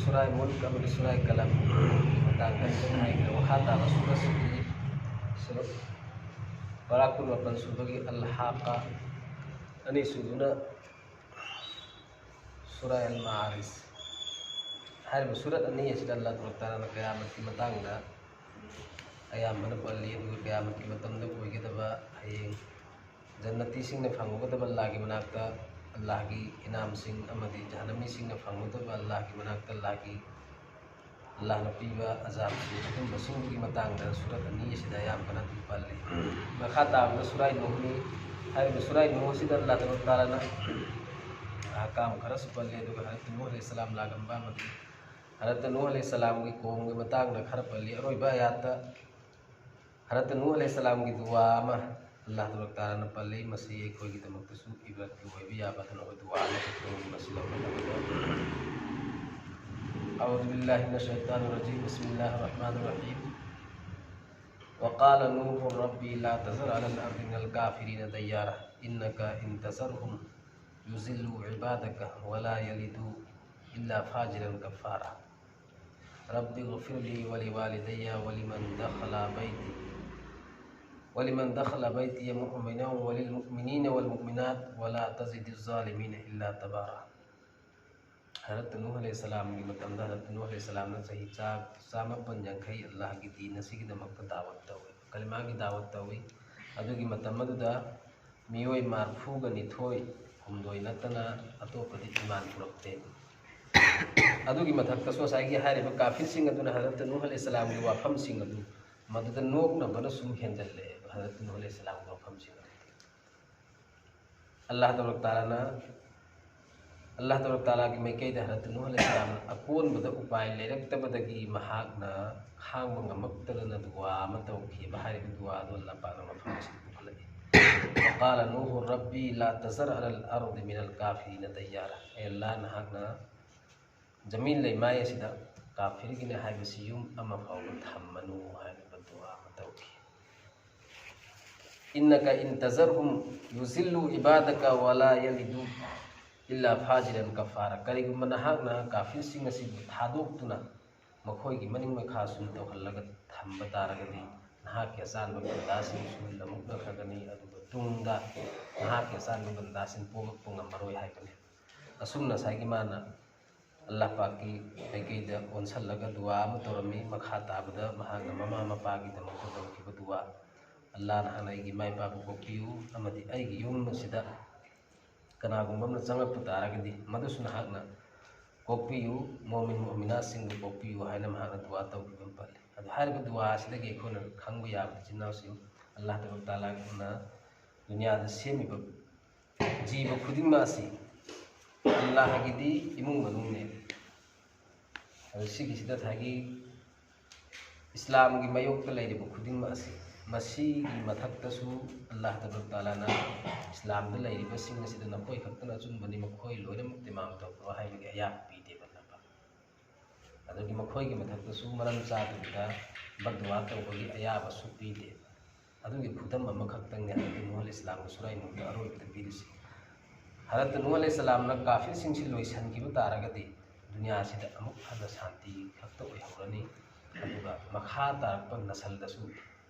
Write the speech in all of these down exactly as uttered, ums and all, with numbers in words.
ꯁꯨꯔꯥꯏ ꯃꯨꯜꯛ ꯑꯃꯗꯤ ꯁꯨꯔꯥꯏ ꯀꯂꯝ ꯃꯇꯥꯡꯗ ꯑꯩꯈꯣꯏꯅ ꯍꯥꯏꯈ꯭ꯔꯦ꯫ ꯃꯈꯥ ꯇꯥꯕ ꯁꯨꯔꯥꯁꯤꯡꯗꯤ ꯁꯨꯔꯥ ꯄꯔꯥ ꯀꯨꯟꯃꯥꯄꯟ ꯁꯨꯕꯒꯤ ꯑꯜ ꯍꯥꯛꯀꯥ, ꯑꯅꯤꯁꯨꯕꯅ ꯁꯨꯔꯥ ꯑꯜ ꯃꯥꯔꯤꯖ꯫ ꯍꯥꯏꯔꯤꯕ ꯁꯨꯔꯠ ꯑꯅꯤ ꯑꯁꯤꯗ ꯑꯜꯂꯥꯍ ꯇꯕꯥꯔꯛ ꯇꯥꯂꯥꯅ ꯀꯌꯥꯃꯠꯀꯤ ꯃꯇꯥꯡꯗ ꯑꯌꯥꯝꯕꯅ ꯄꯜꯂꯤ, ꯑꯗꯨꯒ ꯀꯌꯥꯃꯠꯀꯤ ꯃꯇꯝꯗ ꯑꯣꯏꯒꯗꯕ, ꯍꯌꯦꯡ ꯖꯟꯅꯇꯤꯁꯤꯡꯅ ꯐꯪꯒꯗꯕ ꯑꯜꯂꯥꯍꯒꯤ ꯃꯅꯥꯛꯇ ꯑꯜꯂꯥꯍꯒꯤ ꯏꯅꯥꯝꯁꯤꯡ ꯑꯃꯗꯤ ꯖꯍꯟꯅꯃꯤꯁꯤꯡꯅ ꯐꯪꯒꯗꯕ ꯑꯜꯂꯥꯍꯒꯤ ꯃꯅꯥꯛꯇ ꯑꯜꯂꯥꯍꯒꯤ, ꯑꯜꯂꯥꯍꯅ ꯄꯤꯕ ꯑꯖꯥꯕꯁꯤꯡ ꯑꯗꯨꯝꯕꯁꯤꯡꯗꯨꯒꯤ ꯃꯇꯥꯡꯗ ꯁꯨꯔꯠ ꯑꯅꯤ ꯑꯁꯤꯗ ꯑꯌꯥꯝꯕꯅ ꯑꯗꯨꯝ ꯄꯜꯂꯤ꯫ ꯃꯈꯥ ꯇꯥꯕꯗ ꯁꯨꯔꯥꯏ ꯅꯨꯍꯅꯤ꯫ ꯍꯥꯏꯔꯤꯕ ꯁꯨꯔꯥꯏ ꯅꯨꯍ ꯑꯁꯤꯗ ꯑꯜꯂꯥꯍ ꯇꯕꯥꯔꯛ ꯇꯥꯂꯥꯅ ꯑꯍꯀꯥꯝ ꯈꯔꯁꯨ ꯄꯜꯂꯤ, ꯑꯗꯨꯒ ꯍꯖꯔꯠ ꯅꯨꯍ ꯑꯂꯩꯍꯤ ꯁꯂꯥꯝ ꯂꯥꯛꯂꯝꯕ ꯑꯃꯗꯤ ꯍꯖꯔꯠ ꯅꯨꯍ ꯑꯂꯩꯍꯤ ꯁꯂꯥꯝꯒꯤ ꯀꯣꯝꯒꯤ ꯃꯇꯥꯡꯗ ꯈꯔ ꯄꯜꯂꯤ꯫ ꯑꯔꯣꯏꯕ ꯑꯌꯥꯠꯇ ꯍꯖꯔꯠ ꯅꯨꯍ ꯑꯂꯩꯍꯤ ꯁꯂꯥꯝꯒꯤ ꯗꯨꯋꯥ ꯑꯃ ꯑꯜꯂꯥꯍ ꯇꯕꯥꯔꯛ ꯇꯥꯂꯥꯅ ꯄꯜꯂꯤ꯫ ꯃꯁꯤ ꯑꯩꯈꯣꯏꯒꯤꯗꯃꯛꯇꯁꯨ ꯏꯕ꯭ꯔꯠꯀꯤ ꯑꯣꯏꯕ ꯌꯥꯕ ꯑꯗꯨꯅ ꯑꯩꯈꯣꯏ ꯗꯨꯋꯥ ꯑꯃ ꯇꯧꯊꯣꯛꯑꯒ ꯃꯁꯤ ꯂꯧꯅꯅꯕꯗ꯫ أعوذ بالله من الشيطان الرجيم. بسم الله الرحمن الرحيم. وقال نوح رب لا تذر على الأرض من الكافرين ديارا إنك إن تذرهم يضلوا عبادك ولا يلدوا إلا فاجرا كفارا. رب اغفر لي ولوالدي ولمن دخل بيتي ولمن دخل بيتي مؤمنا وللمؤمنين والمؤمنات ولا تزد الظالمين إلا تبارا. ꯍꯖꯔꯠ ꯅꯨꯍ ꯑꯂꯩꯍꯤ ꯁꯂꯥꯝꯒꯤ ꯃꯇꯝꯗ ꯍꯖꯔꯠ ꯅꯨꯍ ꯑꯂꯩꯍꯤ ꯁꯂꯥꯝꯅ ꯆꯍꯤ ꯆꯥ-, ꯆꯥꯃꯥꯄꯟ ꯌꯥꯡꯈꯩ ꯑꯜꯂꯥꯍꯒꯤ ꯗꯤꯟ ꯑꯁꯤꯒꯤꯗꯃꯛꯇ ꯗꯥꯋꯠ ꯇꯧꯏ, ꯀꯂꯤꯃꯥꯒꯤ ꯗꯥꯋꯠ ꯇꯧꯏ꯫ ꯑꯗꯨꯒꯤ ꯃꯇꯝ ꯑꯗꯨꯗ ꯃꯤꯑꯣꯏ ꯃꯔꯤꯐꯨꯒ ꯅꯤꯊꯣꯏ ꯍꯨꯝꯗꯣꯏ ꯅꯠꯇꯅ ꯑꯇꯣꯞꯄꯗꯤ ꯏꯃꯥꯟ ꯄꯨꯔꯛꯇꯦ꯫ ꯑꯗꯨꯒꯤ ꯃꯊꯛꯇꯁꯨ ꯉꯁꯥꯏꯒꯤ ꯍꯥꯏꯔꯤꯕ ꯀꯥꯐꯤꯔꯁꯤꯡ ꯑꯗꯨꯅ ꯍꯖꯔꯠ ꯅꯨꯍ ꯑꯂꯩꯍꯤ ꯁꯂꯥꯝꯒꯤ ꯋꯥꯐꯝꯁꯤꯡ ꯑꯗꯨ ꯃꯗꯨꯗ ꯅꯣꯛꯅꯕꯅ ꯁꯨꯝ ꯍꯦꯟꯖꯜꯂꯛꯑꯦꯕ꯫ ꯍꯖꯔꯠ ꯅꯨꯍ ꯑꯂꯩꯍꯤ ꯁꯂꯥꯝꯒꯤ ꯋꯥꯐꯝꯁꯤꯡ ꯑꯗꯨ ꯑꯜꯂꯥꯍ ꯇꯕꯥꯔꯛ ꯇꯥꯂꯥꯅ, ꯑꯜꯂꯥꯍ ꯇꯕꯥꯔꯛ ꯇꯥꯂꯥꯒꯤ ꯃꯥꯏꯀꯩꯗ ꯍꯖꯔꯠ ꯅꯨꯍ ꯑꯂꯩꯍꯤ ꯁꯂꯥꯝꯅ ꯑꯀꯣꯟꯕꯗ ꯎꯄꯥꯏ ꯂꯩꯔꯛꯇꯕꯗꯒꯤ ꯃꯍꯥꯛꯅ ꯈꯥꯡꯕ ꯉꯝꯃꯛꯇꯗꯅ ꯗꯨꯋꯥ ꯑꯃ ꯇꯧꯈꯤꯕ꯫ ꯍꯥꯏꯔꯤꯕ ꯗꯨꯋꯥ ꯑꯗꯨ ꯑꯜꯂꯥꯍ ꯄꯥꯛꯅ ꯃꯐꯝ ꯑꯁꯤꯗ ꯄꯨꯈꯠꯂꯛꯏ꯫ وقال نوح رب لا تذر على الأرض من الكافرين ديارا. ꯑꯦ ꯑꯜꯂꯥꯍ, ꯅꯍꯥꯛꯅ ꯖꯃꯤꯟ ꯂꯩꯃꯥꯏ ꯑꯁꯤꯗ ꯀꯥꯐꯤꯔꯒꯤꯅꯦ ꯍꯥꯏꯕꯁꯤ ꯌꯨꯝ ꯑꯃ ꯐꯥꯎꯕ ꯊꯝꯃꯅꯨ ꯍꯥꯏꯔꯤꯕ ꯗꯨꯋꯥ ꯑꯃ ꯇꯧꯈꯤ꯫ إنك إن تذرهم يضلوا عبادك ولا يلدوا ꯏꯜꯂꯥ ꯐꯥꯖꯤꯔꯟ ꯀꯐꯥꯔ꯫ ꯀꯔꯤꯒꯨꯝꯕ ꯅꯍꯥꯛꯅ ꯀꯥꯐꯤꯔꯁꯤꯡ ꯑꯁꯤꯕꯨ ꯊꯥꯗꯣꯛꯇꯨꯅ ꯃꯈꯣꯏꯒꯤ ꯃꯅꯤꯡ ꯃꯈꯥ ꯁꯨꯝ ꯇꯧꯍꯜꯂꯒ ꯊꯝꯕ ꯇꯥꯔꯒꯗꯤ, ꯅꯍꯥꯛꯀꯤ ꯑꯆꯥꯟꯕ ꯕꯟꯗꯥꯁꯤꯡꯁꯨ ꯂꯝꯃꯨꯛꯅꯈ꯭ꯔꯒꯅꯤ, ꯑꯗꯨꯒ ꯇꯨꯡꯗ ꯅꯍꯥꯛꯀꯤ ꯑꯆꯥꯟꯕ ꯕꯟꯗꯥꯁꯤꯡ ꯄꯣꯛꯂꯛꯄ ꯉꯝꯃꯔꯣꯏ ꯍꯥꯏꯕꯅꯤ꯫ ꯑꯁꯨꯝꯅ ꯉꯁꯥꯏꯒꯤ ꯃꯥꯅ ꯑꯜꯂꯥꯍ ꯄꯥꯛꯀꯤ ꯃꯥꯏꯀꯩꯗ ꯑꯣꯟꯁꯜꯂꯒ ꯗꯨꯋꯥ ꯑꯃ ꯇꯧꯔꯝꯃꯤ꯫ ꯃꯈꯥ ꯇꯥꯕꯗ ꯃꯍꯥꯛꯅ ꯃꯃꯥ ꯃꯄꯥꯒꯤꯗꯃꯛꯇ ꯇꯧꯈꯤꯕ ꯗꯨꯋꯥ, "ꯑꯜꯂꯥꯍ, ꯅꯍꯥꯛꯅ ꯑꯩꯒꯤ ꯏꯃꯥ ꯏꯄꯥꯕꯨ ꯀꯣꯛꯄꯤꯌꯨ, ꯑꯃꯗꯤ ꯑꯩꯒꯤ ꯌꯨꯝ ꯑꯁꯤꯗ ꯀꯅꯥꯒꯨꯝꯕ ꯑꯃꯅ ꯆꯪꯂꯛꯄ ꯇꯥꯔꯒꯗꯤ ꯃꯗꯨꯁꯨ ꯅꯍꯥꯛꯅ ꯀꯣꯛꯄꯤꯌꯨ, ꯃꯣꯃꯤꯟ ꯃꯣꯃꯤꯅꯥꯁꯤꯡꯕꯨ ꯀꯣꯛꯄꯤꯌꯨ" ꯍꯥꯏꯅ ꯃꯍꯥꯛꯅ ꯗꯨꯋꯥ ꯇꯧꯈꯤꯕ ꯑꯃ ꯄꯜꯂꯤ꯫ ꯑꯗꯨ ꯍꯥꯏꯔꯤꯕ ꯗꯨꯋꯥ ꯑꯁꯤꯗꯒꯤ ꯑꯩꯈꯣꯏꯅ ꯈꯪꯕ ꯌꯥꯕꯗꯤ, ꯏꯆꯤꯟ ꯏꯅꯥꯎꯁꯤꯡ, ꯑꯜꯂꯥꯍ ꯇꯕꯥꯔꯛ ꯇꯥꯂꯥꯅ ꯗꯨꯅꯤꯌꯥꯗ ꯁꯦꯝꯃꯤꯕ ꯖꯤꯕ ꯈꯨꯗꯤꯡꯃꯛ ꯑꯁꯤ ꯑꯜꯂꯥꯍꯒꯤꯗꯤ ꯏꯃꯨꯡ ꯃꯅꯨꯡꯅꯦ꯫ ꯑꯗꯨ ꯁꯤꯒꯤꯁꯤꯗ ꯉꯁꯥꯏꯒꯤ ꯏꯁꯂꯥꯝꯒꯤ ꯃꯥꯌꯣꯛꯇ ꯂꯩꯔꯤꯕ ꯈꯨꯗꯤꯡꯃꯛ ꯑꯁꯤ, ꯃꯁꯤꯒꯤ ꯃꯊꯛꯇꯁꯨ ꯑꯜꯂꯥꯍ ꯇꯕꯥꯔꯛ ꯇꯥꯂꯥꯅ ꯏꯁꯂꯥꯝꯗ ꯂꯩꯔꯤꯕꯁꯤꯡ ꯑꯁꯤꯗ ꯅꯈꯣꯏ ꯈꯛꯇꯅ ꯑꯆꯨꯝꯕꯅꯤ, ꯃꯈꯣꯏ ꯂꯣꯏꯅꯃꯛ ꯇꯤꯃꯥꯡ ꯇꯧꯈ꯭ꯔꯣ ꯍꯥꯏꯕꯒꯤ ꯑꯌꯥꯕ ꯄꯤꯗꯦꯕ ꯑꯜꯂꯥꯍ ꯄꯥꯛ꯫ ꯑꯗꯨꯒꯤ ꯃꯈꯣꯏꯒꯤ ꯃꯊꯛꯇꯁꯨ ꯃꯔꯝ ꯆꯥꯗꯕꯤꯗ ꯕꯗꯗꯨꯋꯥ ꯇꯧꯕꯒꯤ ꯑꯌꯥꯕꯁꯨ ꯄꯤꯗꯦ꯫ ꯑꯗꯨꯒꯤ ꯈꯨꯗꯝ ꯑꯃꯈꯛꯇꯪꯅꯦ ꯍꯖꯔꯠ ꯅꯨꯍ ꯑꯂꯩꯍꯤꯁꯁꯂꯥꯝꯒꯤ ꯁꯨꯔꯥꯏ ꯅꯨꯍꯗ ꯑꯔꯣꯏꯕꯗ ꯄꯤꯔꯤꯁꯤ꯫ ꯍꯖꯔꯠ ꯅꯨꯍ ꯑꯂꯩꯍꯤꯁꯁꯂꯥꯝꯅ ꯀꯥꯐꯤꯔꯁꯤꯡꯁꯤ ꯂꯣꯏꯁꯤꯟꯈꯤꯕ ꯇꯥꯔꯒꯗꯤ ꯗꯨꯅꯤꯌꯥꯁꯤꯗ ꯑꯃꯨꯛ ꯍꯟꯅ ꯁꯥꯟꯇꯤ ꯈꯛꯇ ꯑꯣꯏꯍꯧꯔꯅꯤ, ꯑꯗꯨꯒ ꯃꯈꯥ ꯇꯥꯔꯛꯄ ꯅꯁꯜꯗꯁꯨ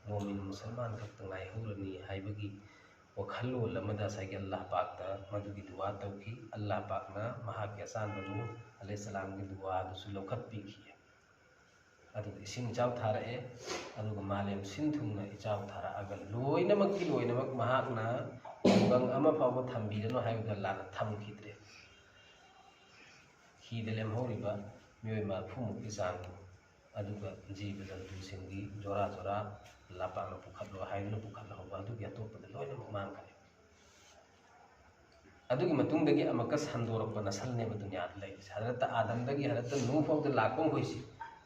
ꯃꯣꯃꯤꯟ ꯃꯨꯁꯜꯃꯥꯟ ꯈꯛꯇ ꯉꯥꯏꯍꯧꯔꯅꯤ ꯍꯥꯏꯕꯒꯤ ꯋꯥꯈꯜꯂꯣꯟ ꯑꯃꯗ ꯉꯁꯥꯏꯒꯤ ꯑꯜꯂꯥꯍ ꯄꯥꯛꯇ ꯃꯗꯨꯒꯤ ꯗꯨꯋꯥ ꯇꯧꯈꯤ꯫ ꯑꯜꯂꯥꯍ ꯄꯥꯛꯅ ꯃꯍꯥꯛꯀꯤ ꯑꯆꯥꯟꯕ ꯅꯨꯍ ꯑꯂꯩꯍꯤꯁꯁꯂꯥꯝꯒꯤ ꯗꯨꯋꯥꯗꯨꯁꯨ ꯂꯧꯈꯠꯄꯤꯈꯤ꯫ ꯑꯗꯨꯒ ꯏꯁꯤꯡ ꯏꯆꯥꯎ ꯊꯥꯔꯛꯑꯦ, ꯑꯗꯨꯒ ꯃꯥꯂꯦꯝ ꯁꯤꯟ ꯊꯨꯡꯅ ꯏꯆꯥꯎ ꯊꯥꯔꯛꯑꯒ ꯂꯣꯏꯅꯃꯛꯀꯤ ꯂꯣꯏꯅꯃꯛ ꯃꯍꯥꯛꯅ ꯈꯨꯡꯒꯪ ꯑꯃ ꯐꯥꯎꯕ ꯊꯝꯕꯤꯔꯅꯨ ꯍꯥꯏꯕꯗ ꯑꯜꯂꯥꯍꯅ ꯊꯝꯈꯤꯗ꯭ꯔꯦ꯫ ꯍꯤꯗ ꯂꯦꯝꯍꯧꯔꯤꯕ ꯃꯤꯑꯣꯏ ꯃꯔꯐꯨꯃꯨꯛꯀꯤ ꯆꯥꯡꯗꯨ, ꯑꯗꯨꯒ ꯖꯤꯕ ꯖꯟꯇꯨꯁꯤꯡꯒꯤ ꯖꯣꯔꯥ ꯖꯣꯔꯥ ꯑꯜꯂꯥꯍ ꯄꯥꯛꯅ ꯄꯨꯈꯠꯂꯣ ꯍꯥꯏꯗꯨꯅ ꯄꯨꯈꯠꯍꯧꯕ ꯑꯗꯨꯒꯤ ꯑꯇꯣꯞꯄꯗ ꯂꯣꯏꯅꯃꯛ ꯃꯥꯡꯈ꯭ꯔꯦ꯫ ꯑꯗꯨꯒꯤ ꯃꯇꯨꯡꯗꯒꯤ ꯑꯃꯨꯛꯀ ꯁꯟꯗꯣꯔꯛꯄ ꯅꯁꯜꯅꯦꯕ ꯗꯨꯅꯤꯌꯥꯗ ꯂꯩꯔꯤꯁꯦ꯫ ꯍꯖꯔꯠꯇ ꯑꯥꯗꯝꯗꯒꯤ ꯍꯖꯔꯠꯇ ꯅꯨꯍ ꯐꯥꯎꯗ ꯂꯥꯛꯄ ꯃꯈꯣꯏꯁꯤ,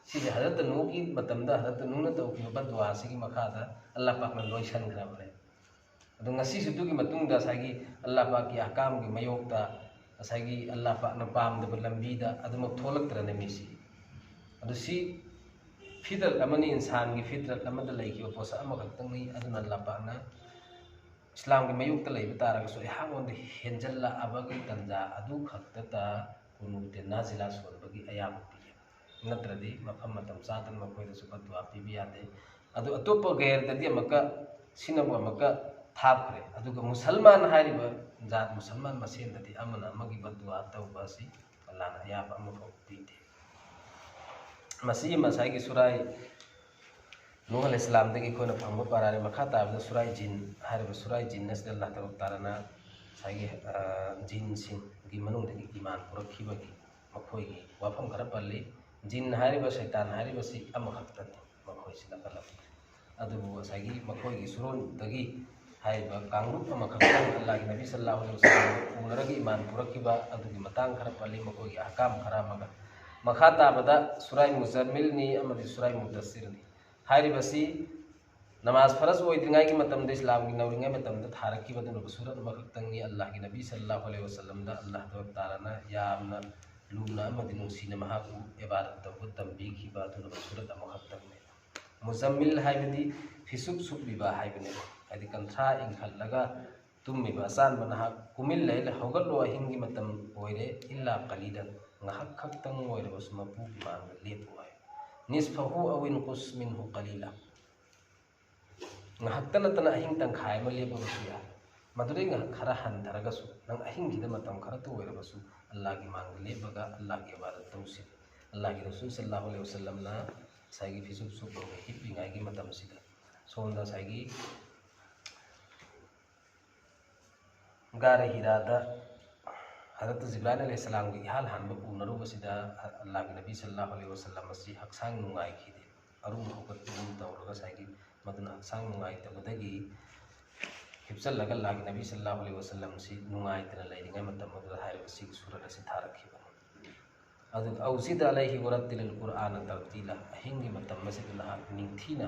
ꯁꯤꯁꯦ ꯍꯖꯔꯠꯇ ꯅꯨꯍꯒꯤ ꯃꯇꯝꯗ ꯍꯖꯔꯠꯇ ꯅꯨꯍꯅ ꯇꯧꯈꯤꯕ ꯕꯗꯗꯨꯋꯥꯁꯤꯒꯤ ꯃꯈꯥꯗ ꯑꯜꯂꯥꯍ ꯄꯥꯛꯅ ꯂꯣꯏꯁꯟꯈ꯭ꯔꯕꯅꯦ꯫ ꯑꯗꯣ ꯉꯁꯤꯁꯨ ꯑꯗꯨꯒꯤ ꯃꯇꯨꯡꯗ ꯉꯁꯥꯏꯒꯤ ꯑꯜꯂꯥꯍ ꯄꯥꯛꯀꯤ ꯑꯍꯀꯥꯝꯒꯤ ꯃꯥꯌꯣꯛꯇ ꯉꯁꯥꯏꯒꯤ ꯑꯜꯂꯥꯍ ꯄꯥꯛꯅ ꯄꯥꯝꯗꯕ ꯂꯝꯕꯤꯗ ꯑꯗꯨꯃꯛ ꯊꯣꯛꯂꯛꯇ꯭ꯔꯅꯦ ꯃꯤꯁꯤ꯫ ꯑꯗꯨ ꯁꯤ ꯐꯤꯇꯔꯠ ꯑꯃꯅꯤ, ꯏꯟꯁꯥꯟꯒꯤ ꯐꯤꯇꯔꯠ ꯑꯃꯗ ꯂꯩꯈꯤꯕ ꯄꯣꯠꯁꯛ ꯑꯃꯈꯛꯇꯪꯅꯤ꯫ ꯑꯗꯨꯅ ꯑꯜꯂꯥꯍ ꯄꯥꯛꯅ ꯏꯁꯂꯥꯝꯒꯤ ꯃꯥꯌꯣꯛꯇ ꯂꯩꯕ ꯇꯥꯔꯒꯁꯨ ꯑꯩꯍꯥꯛꯉꯣꯟꯗ ꯍꯦꯟꯖꯜꯂꯛꯑꯕꯒꯤ ꯇꯥꯟꯖꯥ ꯑꯗꯨ ꯈꯛꯇꯗ ꯀꯨꯅꯨꯇꯦ ꯅꯥꯖꯤꯂꯥ ꯁꯣꯟꯕꯒꯤ ꯑꯌꯥꯕ ꯄꯤ꯫ ꯅꯠꯇ꯭ꯔꯗꯤ ꯃꯐꯝ ꯃꯇꯝ ꯆꯥꯗꯅ ꯃꯈꯣꯏꯗꯁꯨ ꯐꯠꯇꯨꯋꯥ ꯄꯤꯕ ꯌꯥꯗꯦ꯫ ꯑꯗꯨ ꯑꯇꯣꯞꯄ ꯒꯩꯔꯗꯗꯤ ꯑꯃꯨꯛꯀ ꯁꯤꯅꯕꯨ ꯑꯃꯨꯛꯀ ꯊꯥꯞꯈ꯭ꯔꯦ꯫ ꯑꯗꯨꯒ ꯃꯨꯁꯜꯃꯥꯟ ꯍꯥꯏꯔꯤꯕ ꯖꯥꯠ ꯃꯨꯁꯜꯃꯥꯟ ꯃꯁꯦꯟꯗꯗꯤ ꯑꯃꯅ ꯑꯃꯒꯤ ꯐꯠꯇꯨꯋꯥ ꯇꯧꯕ ꯑꯁꯤ ꯑꯜꯂꯥꯍꯅ ꯑꯌꯥꯕ ꯑꯃꯐꯥꯎ ꯄꯤꯗꯦ꯫ ꯃꯁꯤ ꯉꯁꯥꯏꯒꯤ ꯁꯨꯔꯥꯏ ꯅꯨꯍ ꯑꯂꯩꯍꯤꯁꯁꯂꯥꯝꯗꯒꯤ ꯑꯩꯈꯣꯏꯅ ꯐꯪꯕ ꯄꯥꯔꯥꯅꯤ꯫ ꯃꯈꯥ ꯇꯥꯕꯗ ꯁꯨꯔꯥꯏ ꯖꯤꯟ ꯍꯥꯏꯔꯤꯕ ꯁꯨꯔꯥꯏ ꯖꯤꯟ ꯑꯁꯤꯗ ꯑꯜꯂꯥꯍ ꯇꯕꯥꯔꯛ ꯇꯥꯂꯥꯅ ꯉꯁꯥꯏꯒꯤ, ꯑ, ꯖꯤꯟꯁꯤꯡꯒꯤ ꯃꯅꯨꯡꯗꯒꯤ ꯏꯃꯥꯟ ꯄꯨꯔꯛꯈꯤꯕꯒꯤ ꯃꯈꯣꯏꯒꯤ ꯋꯥꯐꯝ ꯈꯔ ꯄꯜꯂꯤ꯫ ꯖꯤꯟ ꯍꯥꯏꯔꯤꯕ ꯁꯩꯇꯥꯟ ꯍꯥꯏꯔꯤꯕꯁꯤ ꯑꯃꯈꯛꯇꯅꯤ, ꯃꯈꯣꯏꯁꯤ ꯅꯥꯀꯜ ꯑꯃꯗ꯫ ꯑꯗꯨꯕꯨ ꯉꯁꯥꯏꯒꯤ ꯃꯈꯣꯏꯒꯤ ꯁꯨꯔꯣꯟꯗꯒꯤ ꯍꯥꯏꯔꯤꯕ ꯀꯥꯡꯂꯨꯞ ꯑꯃꯈꯛꯇꯪ ꯑꯜꯂꯥꯍꯒꯤ ꯅꯕꯤ ꯁꯜꯂꯜꯂꯥꯍꯨ ꯑꯂꯩꯍꯤ ꯋꯁꯜꯂꯝꯒ ꯎꯅꯔꯒ ꯏꯃꯥꯟ ꯄꯨꯔꯛꯈꯤꯕ ꯑꯗꯨꯒꯤ ꯃꯇꯥꯡ ꯈꯔ ꯄꯜꯂꯤ, ꯃꯈꯣꯏꯒꯤ ꯑꯍꯀꯥꯝ ꯈꯔ ꯑꯃꯒ꯫ ꯃꯈꯥ ꯇꯥꯕꯗ ꯁꯨꯔꯥꯏ ꯃꯨꯖꯝꯃꯤꯜꯅꯤ ꯑꯃꯗꯤ ꯁꯨꯔꯥꯏ ꯃꯨꯗꯁꯁꯤꯔꯅꯤ꯫ ꯍꯥꯏꯔꯤꯕꯁꯤ ꯅꯃꯥꯖ ꯐꯔꯖ ꯑꯣꯏꯗ꯭ꯔꯤꯉꯩꯒꯤ ꯃꯇꯝꯗ, ꯏꯁꯂꯥꯝꯒꯤ ꯅꯧꯔꯤꯉꯩ ꯃꯇꯝꯗ ꯊꯥꯔꯛꯈꯤꯕ ꯑꯗꯨꯒꯨꯝꯂꯕ ꯁꯨꯔꯠ ꯑꯃꯈꯛꯇꯪꯅꯤ꯫ ꯑꯜꯂꯥꯍꯒꯤ ꯅꯕꯤ ꯁꯜꯂꯜꯂꯥꯍꯨ ꯑꯂꯩꯍꯤ ꯋꯁꯜꯂꯝꯗ ꯑꯜꯂꯥꯍ ꯇꯕꯥꯔꯛ ꯇꯥꯂꯥꯅ ꯌꯥꯝꯅ ꯂꯨꯅ ꯑꯃꯗꯤ ꯅꯨꯡꯁꯤꯅ ꯃꯍꯥꯛꯄꯨ ꯏꯕꯥꯗꯠ ꯇꯧꯕ ꯇꯝꯕꯤꯈꯤꯕ ꯑꯗꯨꯒꯨꯝꯂꯕ ꯁꯨꯔꯠ ꯑꯃꯈꯛꯇꯪꯅꯤ꯫ ꯃꯨꯖꯝꯃꯤꯜ ꯍꯥꯏꯕꯗꯤ ꯐꯤꯁꯨꯛ ꯁꯨꯞꯂꯤꯕ ꯍꯥꯏꯕꯅꯤ꯫ ꯍꯥꯏꯗꯤ ꯀꯟꯊ꯭ꯔꯥ ꯏꯟꯈꯠꯂꯒ ꯇꯨꯝꯃꯤꯕ ꯑꯆꯥꯟꯕ ꯅꯍꯥꯛ, ꯀꯨꯃꯤꯜ ꯂꯩꯂ, ꯍꯧꯒꯠꯂꯣ, ꯑꯍꯤꯡꯒꯤ ꯃꯇꯝ ꯑꯣꯏꯔꯦ, ꯏꯜꯂꯥ ꯀꯂꯤꯂꯟ, ꯉꯥꯏꯍꯥꯛ ꯈꯛꯇꯪ ꯑꯣꯏꯔꯕꯁꯨ ꯃꯄꯨꯒꯤ ꯃꯥꯡꯗ ꯂꯦꯞꯄꯨ ꯍꯥꯏ꯫ ꯅꯤꯁꯐꯍꯨ ꯑꯋꯤꯟ ꯀꯨꯁ ꯃꯤꯟꯍꯨ ꯀꯂꯤꯂꯥ꯫ ꯉꯥꯏꯍꯥꯛꯇ ꯅꯠꯇꯅ ꯑꯍꯤꯡ ꯇꯪꯈꯥꯏ ꯑꯃ ꯂꯦꯞꯄꯕꯁꯨ ꯌꯥꯏ꯫ ꯃꯗꯨꯗꯩ ꯉꯥꯏꯍꯥꯛ ꯈꯔ ꯍꯟꯊꯔꯒꯁꯨ ꯅꯪ ꯑꯍꯤꯡꯁꯤꯗ ꯃꯇꯝ ꯈꯔꯇ ꯑꯣꯏꯔꯕꯁꯨ ꯑꯜꯂꯥꯍꯒꯤ ꯃꯥꯡꯗ ꯂꯦꯞꯄꯒ ꯑꯜꯂꯥꯍꯒꯤ ꯏꯕꯥꯗꯠ ꯇꯧꯁꯤ꯫ ꯑꯜꯂꯥꯍꯒꯤ ꯔꯁꯨꯜ ꯁꯜꯂꯜꯂꯥꯍꯨ ꯑꯂꯩꯍꯤ ꯋꯁꯜꯂꯝꯅ ꯉꯁꯥꯏꯒꯤ ꯐꯤꯁꯨꯛ ꯁꯨꯞꯄꯒ ꯍꯤꯞꯄꯤꯉꯩꯒꯤ ꯃꯇꯝꯁꯤꯗ ꯁꯣꯝꯗ ꯉꯁꯥꯏꯒꯤ ꯒꯥꯔ ꯍꯤꯔꯥꯗ ꯍꯖꯔꯠ ꯖꯤꯕ꯭ꯔꯥꯏꯜ ꯑꯂꯩꯍꯤꯁꯁꯂꯥꯝꯒꯤ ꯏꯍꯥꯟ ꯍꯥꯟꯕ ꯎꯅꯔꯨꯕꯁꯤꯗ ꯑꯜꯂꯥꯍꯒꯤ ꯅꯕꯤ ꯁꯜꯂꯜꯂꯥꯍꯨ ꯑꯂꯩꯍꯤ ꯋꯁꯜꯂꯝ ꯑꯁꯤ ꯍꯛꯆꯥꯡ ꯅꯨꯡꯉꯥꯏꯈꯤꯗꯦ꯫ ꯑꯔꯨꯝ ꯍꯧꯒꯠꯄꯒꯨꯝ ꯇꯧꯔꯒ ꯉꯁꯥꯏꯒꯤ ꯃꯗꯨꯅ ꯍꯛꯆꯥꯡ ꯅꯨꯡꯉꯥꯏꯇꯕꯗꯒꯤ ꯍꯤꯞꯆꯜꯂꯒ ꯑꯜꯂꯥꯍꯒꯤ ꯅꯕꯤ ꯁꯜꯂꯜꯂꯥꯍꯨ ꯑꯂꯩꯍꯤ ꯋꯁꯜꯂꯝꯁꯤ ꯅꯨꯡꯉꯥꯏꯇꯅ ꯂꯩꯔꯤꯉꯩ ꯃꯇꯝ ꯑꯗꯨꯗ ꯍꯥꯏꯔꯤꯕ ꯁꯤꯒꯤ ꯁꯨꯔꯠ ꯑꯁꯤ ꯊꯥꯔꯛꯈꯤꯕꯅꯤ꯫ ꯑꯗꯨꯒ "ꯑꯧꯖꯤꯗ ꯑꯂꯩꯍꯤ ꯋꯔꯠꯇꯤꯂꯤꯜ ꯀꯨꯔꯑꯥꯅ ꯇꯔꯇꯤꯂꯥ", ꯑꯍꯤꯡꯒꯤ ꯃꯇꯝ ꯑꯁꯤꯗ ꯅꯍꯥꯛ ꯅꯤꯡꯊꯤꯅ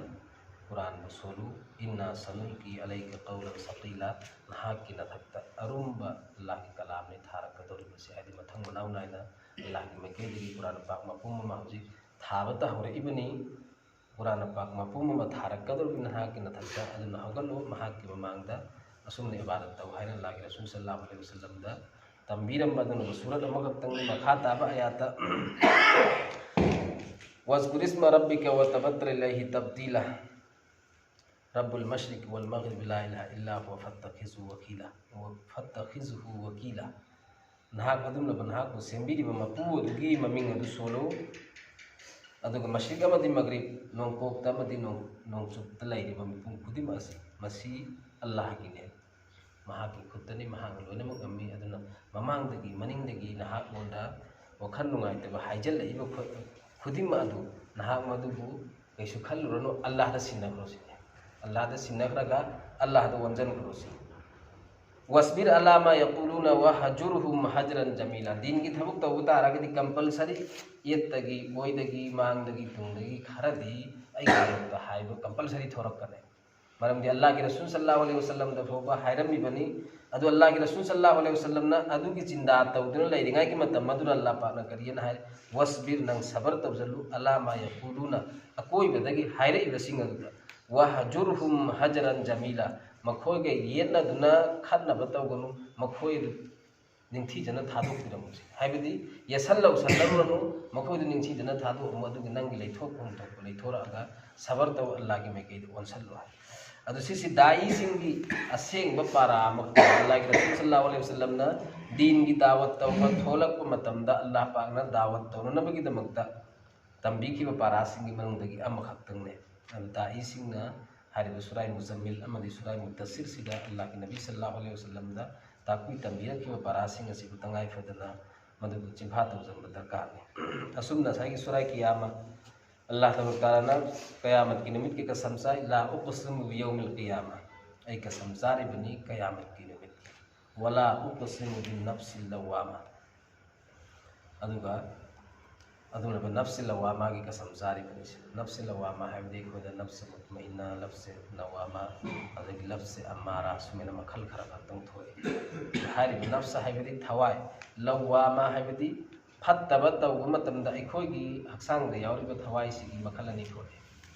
ꯀꯨꯔꯥꯟꯕꯨ ꯁꯣꯜꯂꯨ꯫ "ꯏꯟꯅꯥ ꯁꯅꯨꯜꯀꯤ ꯑꯂꯩꯀ ꯀꯧꯂꯟ ꯁꯀꯤꯂꯥ", ꯅꯍꯥꯛꯀꯤ ꯅꯊꯛꯇ ꯑꯔꯨꯝꯕ ꯑꯜꯂꯥꯍꯒꯤ ꯀꯂꯥꯝꯅꯤ ꯊꯥꯔꯛꯀꯗꯧꯔꯤꯕꯁꯤ꯫ ꯍꯥꯏꯗꯤ ꯃꯊꯪ ꯃꯅꯥꯎ ꯅꯥꯏꯅ ꯑꯜꯂꯥꯍꯒꯤ ꯃꯥꯏꯀꯩꯗꯒꯤ ꯀꯨꯔꯥꯟ ꯄꯥꯛ ꯃꯄꯨꯝ ꯑꯃ ꯍꯧꯖꯤꯛ ꯊꯥꯕ ꯇ ꯍꯧꯔꯛꯏꯕꯅꯤ꯫ ꯀꯨꯔꯥꯟ ꯄꯥꯛ ꯃꯄꯨꯝ ꯑꯃ ꯊꯥꯔꯛꯀꯗꯧꯔꯤꯕ ꯅꯍꯥꯛꯀꯤ ꯅꯊꯛꯇ, ꯑꯗꯨꯅ ꯍꯧꯒꯠꯂꯨ, ꯃꯍꯥꯛꯀꯤ ꯃꯃꯥꯡꯗ ꯑꯁꯨꯝꯅ ꯏꯕꯥꯗꯠ ꯇꯧ ꯍꯥꯏꯅ ꯑꯜꯂꯥꯍꯒꯤ ꯔꯁꯨꯜ ꯁꯜꯂꯥꯍꯨ ꯑꯂꯩꯍꯤ ꯋꯁꯜꯂꯝꯗ ꯇꯝꯕꯤꯔꯝꯕ ꯑꯗꯨꯒꯨꯝꯕ ꯁꯨꯔꯠ ꯑꯃꯈꯛꯇꯪꯅꯤ꯫ ꯃꯈꯥ ꯇꯥꯕ ꯑꯌꯥꯠꯇ "ꯋꯥꯖꯀꯨꯔ ꯏꯁꯃ ꯔꯕꯤꯀ ꯋ ꯇꯕꯠꯇꯜ ꯏꯂꯩꯍꯤ ꯇꯕꯇꯤꯂꯥ, ꯔꯕꯨꯜ ꯃꯁꯔꯤꯛ ꯋꯜ ꯃꯒꯔꯤꯕ ꯂꯥ ꯏꯂꯥꯍ ꯏꯜꯂꯥ ꯍꯨꯋ ꯐꯠꯇꯈꯤꯖꯨ ꯋꯀꯤꯂꯥ, ꯐꯠꯇꯈꯤꯖꯨꯍꯨ ꯋꯀꯤꯂꯥ", ꯅꯍꯥꯛ ꯑꯗꯨꯝꯂꯕ ꯅꯍꯥꯛꯄꯨ ꯁꯦꯝꯕꯤꯔꯤꯕ ꯃꯄꯨ ꯑꯗꯨꯒꯤ ꯃꯃꯤꯡ ꯑꯗꯨ ꯁꯣꯜꯂꯨ꯫ ꯑꯗꯨꯒ ꯃꯁꯔꯤꯛ ꯑꯃꯗꯤ ꯃꯒꯔꯤꯕ, ꯅꯣꯡꯄꯣꯛꯇ ꯑꯃꯗꯤ ꯅꯣꯡ-, ꯅꯣꯡꯆꯨꯞꯇ ꯂꯩꯔꯤꯕ ꯃꯤꯄꯨꯝ ꯈꯨꯗꯤꯡꯃꯛ ꯑꯁꯤ ꯃꯁꯤ ꯑꯜꯂꯥꯍꯒꯤꯅꯦ, ꯃꯍꯥꯛꯀꯤ ꯈꯨꯠꯇꯅꯤ, ꯃꯍꯥꯛꯅ ꯂꯣꯏꯅꯃꯛ ꯉꯝꯃꯤ꯫ ꯑꯗꯨꯅ ꯃꯃꯥꯡꯗꯒꯤ ꯃꯅꯤꯡꯗꯒꯤ ꯅꯍꯥꯛꯉꯣꯟꯗ ꯋꯥꯈꯜ ꯅꯨꯡꯉꯥꯏꯇꯕ ꯍꯥꯏꯖꯤꯜꯂꯛꯏꯕ ꯈꯨ-, ꯈꯨꯗꯤꯡꯃꯛ ꯑꯗꯨ ꯅꯍꯥꯛ ꯃꯗꯨꯕꯨ ꯀꯩꯁꯨ ꯈꯜꯂꯨꯔꯅꯨ, ꯑꯜꯂꯥꯍꯗ ꯁꯤꯟꯅꯈ꯭ꯔꯣ ꯁꯤꯅꯤ꯫ ꯑꯜꯂꯥꯍꯗ ꯁꯤꯟꯅꯈ꯭ꯔꯒ ꯑꯜꯂꯥꯍꯗ ꯑꯣꯟꯁꯤꯟꯈ꯭ꯔꯣ ꯁꯤꯅꯤ꯫ "ꯋꯥꯁꯕꯤꯔ ꯑꯂꯥ ꯃꯥ ꯌꯥꯀꯨꯂꯨꯅ ꯋꯥꯍꯖꯨꯔꯍꯨꯝ ꯍꯖꯔꯟ ꯖꯃꯤꯂꯥ"꯫ ꯗꯤꯟꯒꯤ ꯊꯕꯛ ꯇꯧꯕ ꯇꯥꯔꯒꯗꯤ ꯀꯝꯄꯜꯁꯔꯤ ꯌꯦꯠꯇꯒꯤ, ꯑꯣꯏꯗꯒꯤ, ꯃꯥꯡꯗꯒꯤ, ꯇꯨꯡꯗꯒꯤ ꯈꯔꯗꯤ ꯑꯩꯒꯤ ꯃꯔꯛꯇ ꯍꯥꯏꯕ ꯀꯝꯄꯜꯁꯔꯤ ꯊꯣꯔꯛꯀꯅꯤ꯫ ꯃꯔꯝꯗꯤ ꯑꯜꯂꯥꯍꯒꯤ ꯔꯁꯨꯜ ꯁꯜꯂꯥꯍꯨ ꯑꯂꯩꯍꯤ ꯋꯁꯜꯂꯝꯗ ꯐꯥꯎꯕ ꯍꯥꯏꯔꯝꯃꯤꯕꯅꯤ꯫ ꯑꯗꯨ ꯑꯜꯂꯥꯍꯒꯤ ꯔꯁꯨꯜ ꯁꯜꯂꯥꯍꯨ ꯑꯂꯩꯍꯤ ꯋꯁꯜꯂꯝꯅ ꯑꯗꯨꯒꯤ ꯆꯤꯟꯗꯥ ꯇꯧꯗꯨꯅ ꯂꯩꯔꯤꯉꯩꯒꯤ ꯃꯇꯝ ꯑꯗꯨꯗ ꯑꯜꯂꯥꯍ ꯄꯥꯛꯅ ꯀꯔꯤꯅ ꯍꯥꯏ? "ꯋꯥꯁꯕꯤꯔ", ꯅꯪ ꯁꯕꯔ ꯇꯧꯖꯜꯂꯨ, "ꯑꯂꯥ ꯃꯥ ꯌꯥꯀꯨꯂꯨꯅ", ꯑꯀꯣꯏꯕꯗꯒꯤ ꯍꯥꯏꯔꯛꯏꯕꯁꯤꯡ ꯑꯗꯨꯗ, "ꯋꯥꯍꯖꯨꯔꯍꯨꯝ ꯍꯖꯔꯟ ꯖꯃꯤꯂꯥ", ꯃꯈꯣꯏꯒ ꯌꯦꯠꯅꯗꯨꯅ ꯈꯠꯅꯕ ꯇꯧꯒꯅꯨ, ꯃꯈꯣꯏ ꯑꯗꯨ ꯅꯤꯡꯊꯤꯖꯅ ꯊꯥꯗꯣꯛꯄꯤꯔꯝꯃꯨ꯫ ꯍꯥꯏꯕꯗꯤ ꯌꯦꯠꯁꯜꯂꯧ ꯁꯜꯂꯧꯔꯅꯨ, ꯃꯈꯣꯏꯗꯨ ꯅꯤꯡꯊꯤꯖꯅ ꯊꯥꯗꯣꯛꯑꯝꯃꯨ, ꯑꯗꯨꯒ ꯅꯪꯒꯤ ꯂꯩꯊꯣꯛꯐꯝ ꯊꯣꯛꯄ ꯂꯩꯊꯣꯔꯛꯑꯒ ꯁꯕꯔ ꯇꯧ, ꯑꯜꯂꯥꯍꯒꯤ ꯃꯥꯏꯀꯩꯗ ꯑꯣꯟꯁꯜꯂꯨ ꯍꯥꯏ꯫ ꯑꯗꯨ ꯁꯤꯁꯤ ꯗꯥꯏꯁꯤꯡꯒꯤ ꯑꯁꯦꯡꯕ ꯄꯥꯔꯥ ꯑꯃꯈꯛ, ꯑꯜꯂꯥꯍꯒꯤ ꯔꯁꯨꯜ ꯁꯜꯂꯥꯍꯨ ꯑꯂꯩꯍꯤ ꯋꯁꯜꯂꯝꯅ ꯗꯤꯟꯒꯤ ꯗꯥꯋꯠ ꯇꯧꯕ ꯊꯣꯛꯂꯛꯄ ꯃꯇꯝꯗ ꯑꯜꯂꯥꯍ ꯄꯥꯛꯅ ꯗꯥꯋꯠ ꯇꯧꯅꯅꯕꯒꯤꯗꯃꯛꯇ ꯇꯝꯕꯤꯈꯤꯕ ꯄꯥꯔꯥꯁꯤꯡꯒꯤ ꯃꯅꯨꯡꯗꯒꯤ ꯑꯃꯈꯛꯇꯪꯅꯦ꯫ ꯑꯗꯨ ꯗꯥꯏꯁꯤꯡꯅ ꯍꯥꯏꯔꯤꯕ ꯁꯨꯔꯥꯏ ꯃꯨꯖꯝꯃꯤꯜ ꯑꯃꯗꯤ ꯁꯨꯔꯥꯏ ꯃꯨꯗꯁꯤꯔꯁꯤꯗ ꯑꯜꯂꯥꯍꯒꯤ ꯅꯕꯤ ꯁꯜꯂꯥꯍꯨ ꯑꯂꯩꯍꯤ ꯋꯁꯜꯂꯝꯗ ꯇꯥꯛꯄꯤ ꯇꯝꯕꯤꯔꯛꯈꯤꯕ ꯄꯥꯔꯥꯁꯤꯡ ꯑꯁꯤꯕꯨ ꯇꯉꯥꯏ ꯐꯗꯅ ꯃꯗꯨꯕꯨ ꯆꯤꯟꯐꯥ ꯇꯧꯁꯤꯟꯕ ꯗꯔꯀꯥꯔꯅꯤ꯫ ꯑꯁꯨꯝꯅ ꯉꯁꯥꯏꯒꯤ ꯁꯨꯔꯥꯏ ꯀꯤꯌꯥꯃ, ꯑꯜꯂꯥꯍ ꯇꯕꯥꯔꯛ ꯇꯥꯂꯥꯅ ꯀꯌꯥꯃꯠꯀꯤ ꯅꯨꯃꯤꯠꯀꯤ ꯀꯁꯝ ꯆꯥꯏ, "ꯂꯥ ꯎꯛꯁꯤꯃꯨ ꯕꯤꯌꯧꯃꯤꯜ ꯀꯤꯌꯥꯃ", ꯑꯩ ꯀꯁꯝ ꯆꯥꯔꯤꯕꯅꯤ ꯀꯌꯥꯃꯠꯀꯤ ꯅꯨꯃꯤꯠꯀꯤ, "ꯋꯂꯥ ꯎꯛꯁꯤꯃꯨ ꯕꯤꯟ ꯅꯐꯁꯤꯜ ꯂꯧꯋꯥꯃ", ꯑꯗꯨꯒ ꯑꯗꯨꯒꯨꯝꯂꯕ ꯅꯐꯁꯤ ꯂꯋꯥꯃꯥꯒꯤ ꯀꯁꯝ ꯆꯥꯔꯤꯕꯅꯤ꯫ ꯅꯐꯁꯤ ꯂꯋꯥꯃꯥ ꯍꯥꯏꯕꯗꯤ ꯑꯩꯈꯣꯏꯗ ꯅꯐꯁꯤ ꯃꯨꯠꯃꯏꯟꯅ, ꯅꯐꯁꯤ ꯅꯋꯥꯃꯥ, ꯑꯗꯒꯤ ꯅꯐꯁꯤ ꯑꯝꯃꯥꯔꯥ, ꯁꯨꯃꯥꯏꯅ ꯃꯈꯜ ꯈꯔ ꯈꯛꯇꯪ ꯊꯣꯛꯏ꯫ ꯍꯥꯏꯔꯤꯕ ꯅꯐꯁ ꯍꯥꯏꯕꯗꯤ ꯊꯋꯥꯏ, ꯂꯋꯥꯃꯥ ꯍꯥꯏꯕꯗꯤ ꯐꯠꯇꯕ ꯇꯧꯕ ꯃꯇꯝꯗ ꯑꯩꯈꯣꯏꯒꯤ ꯍꯛꯆꯥꯡꯗ ꯌꯥꯎꯔꯤꯕ ꯊꯋꯥꯏꯁꯤꯒꯤ ꯃꯈꯜ ꯑꯅꯤ ꯊꯣꯛꯏ꯫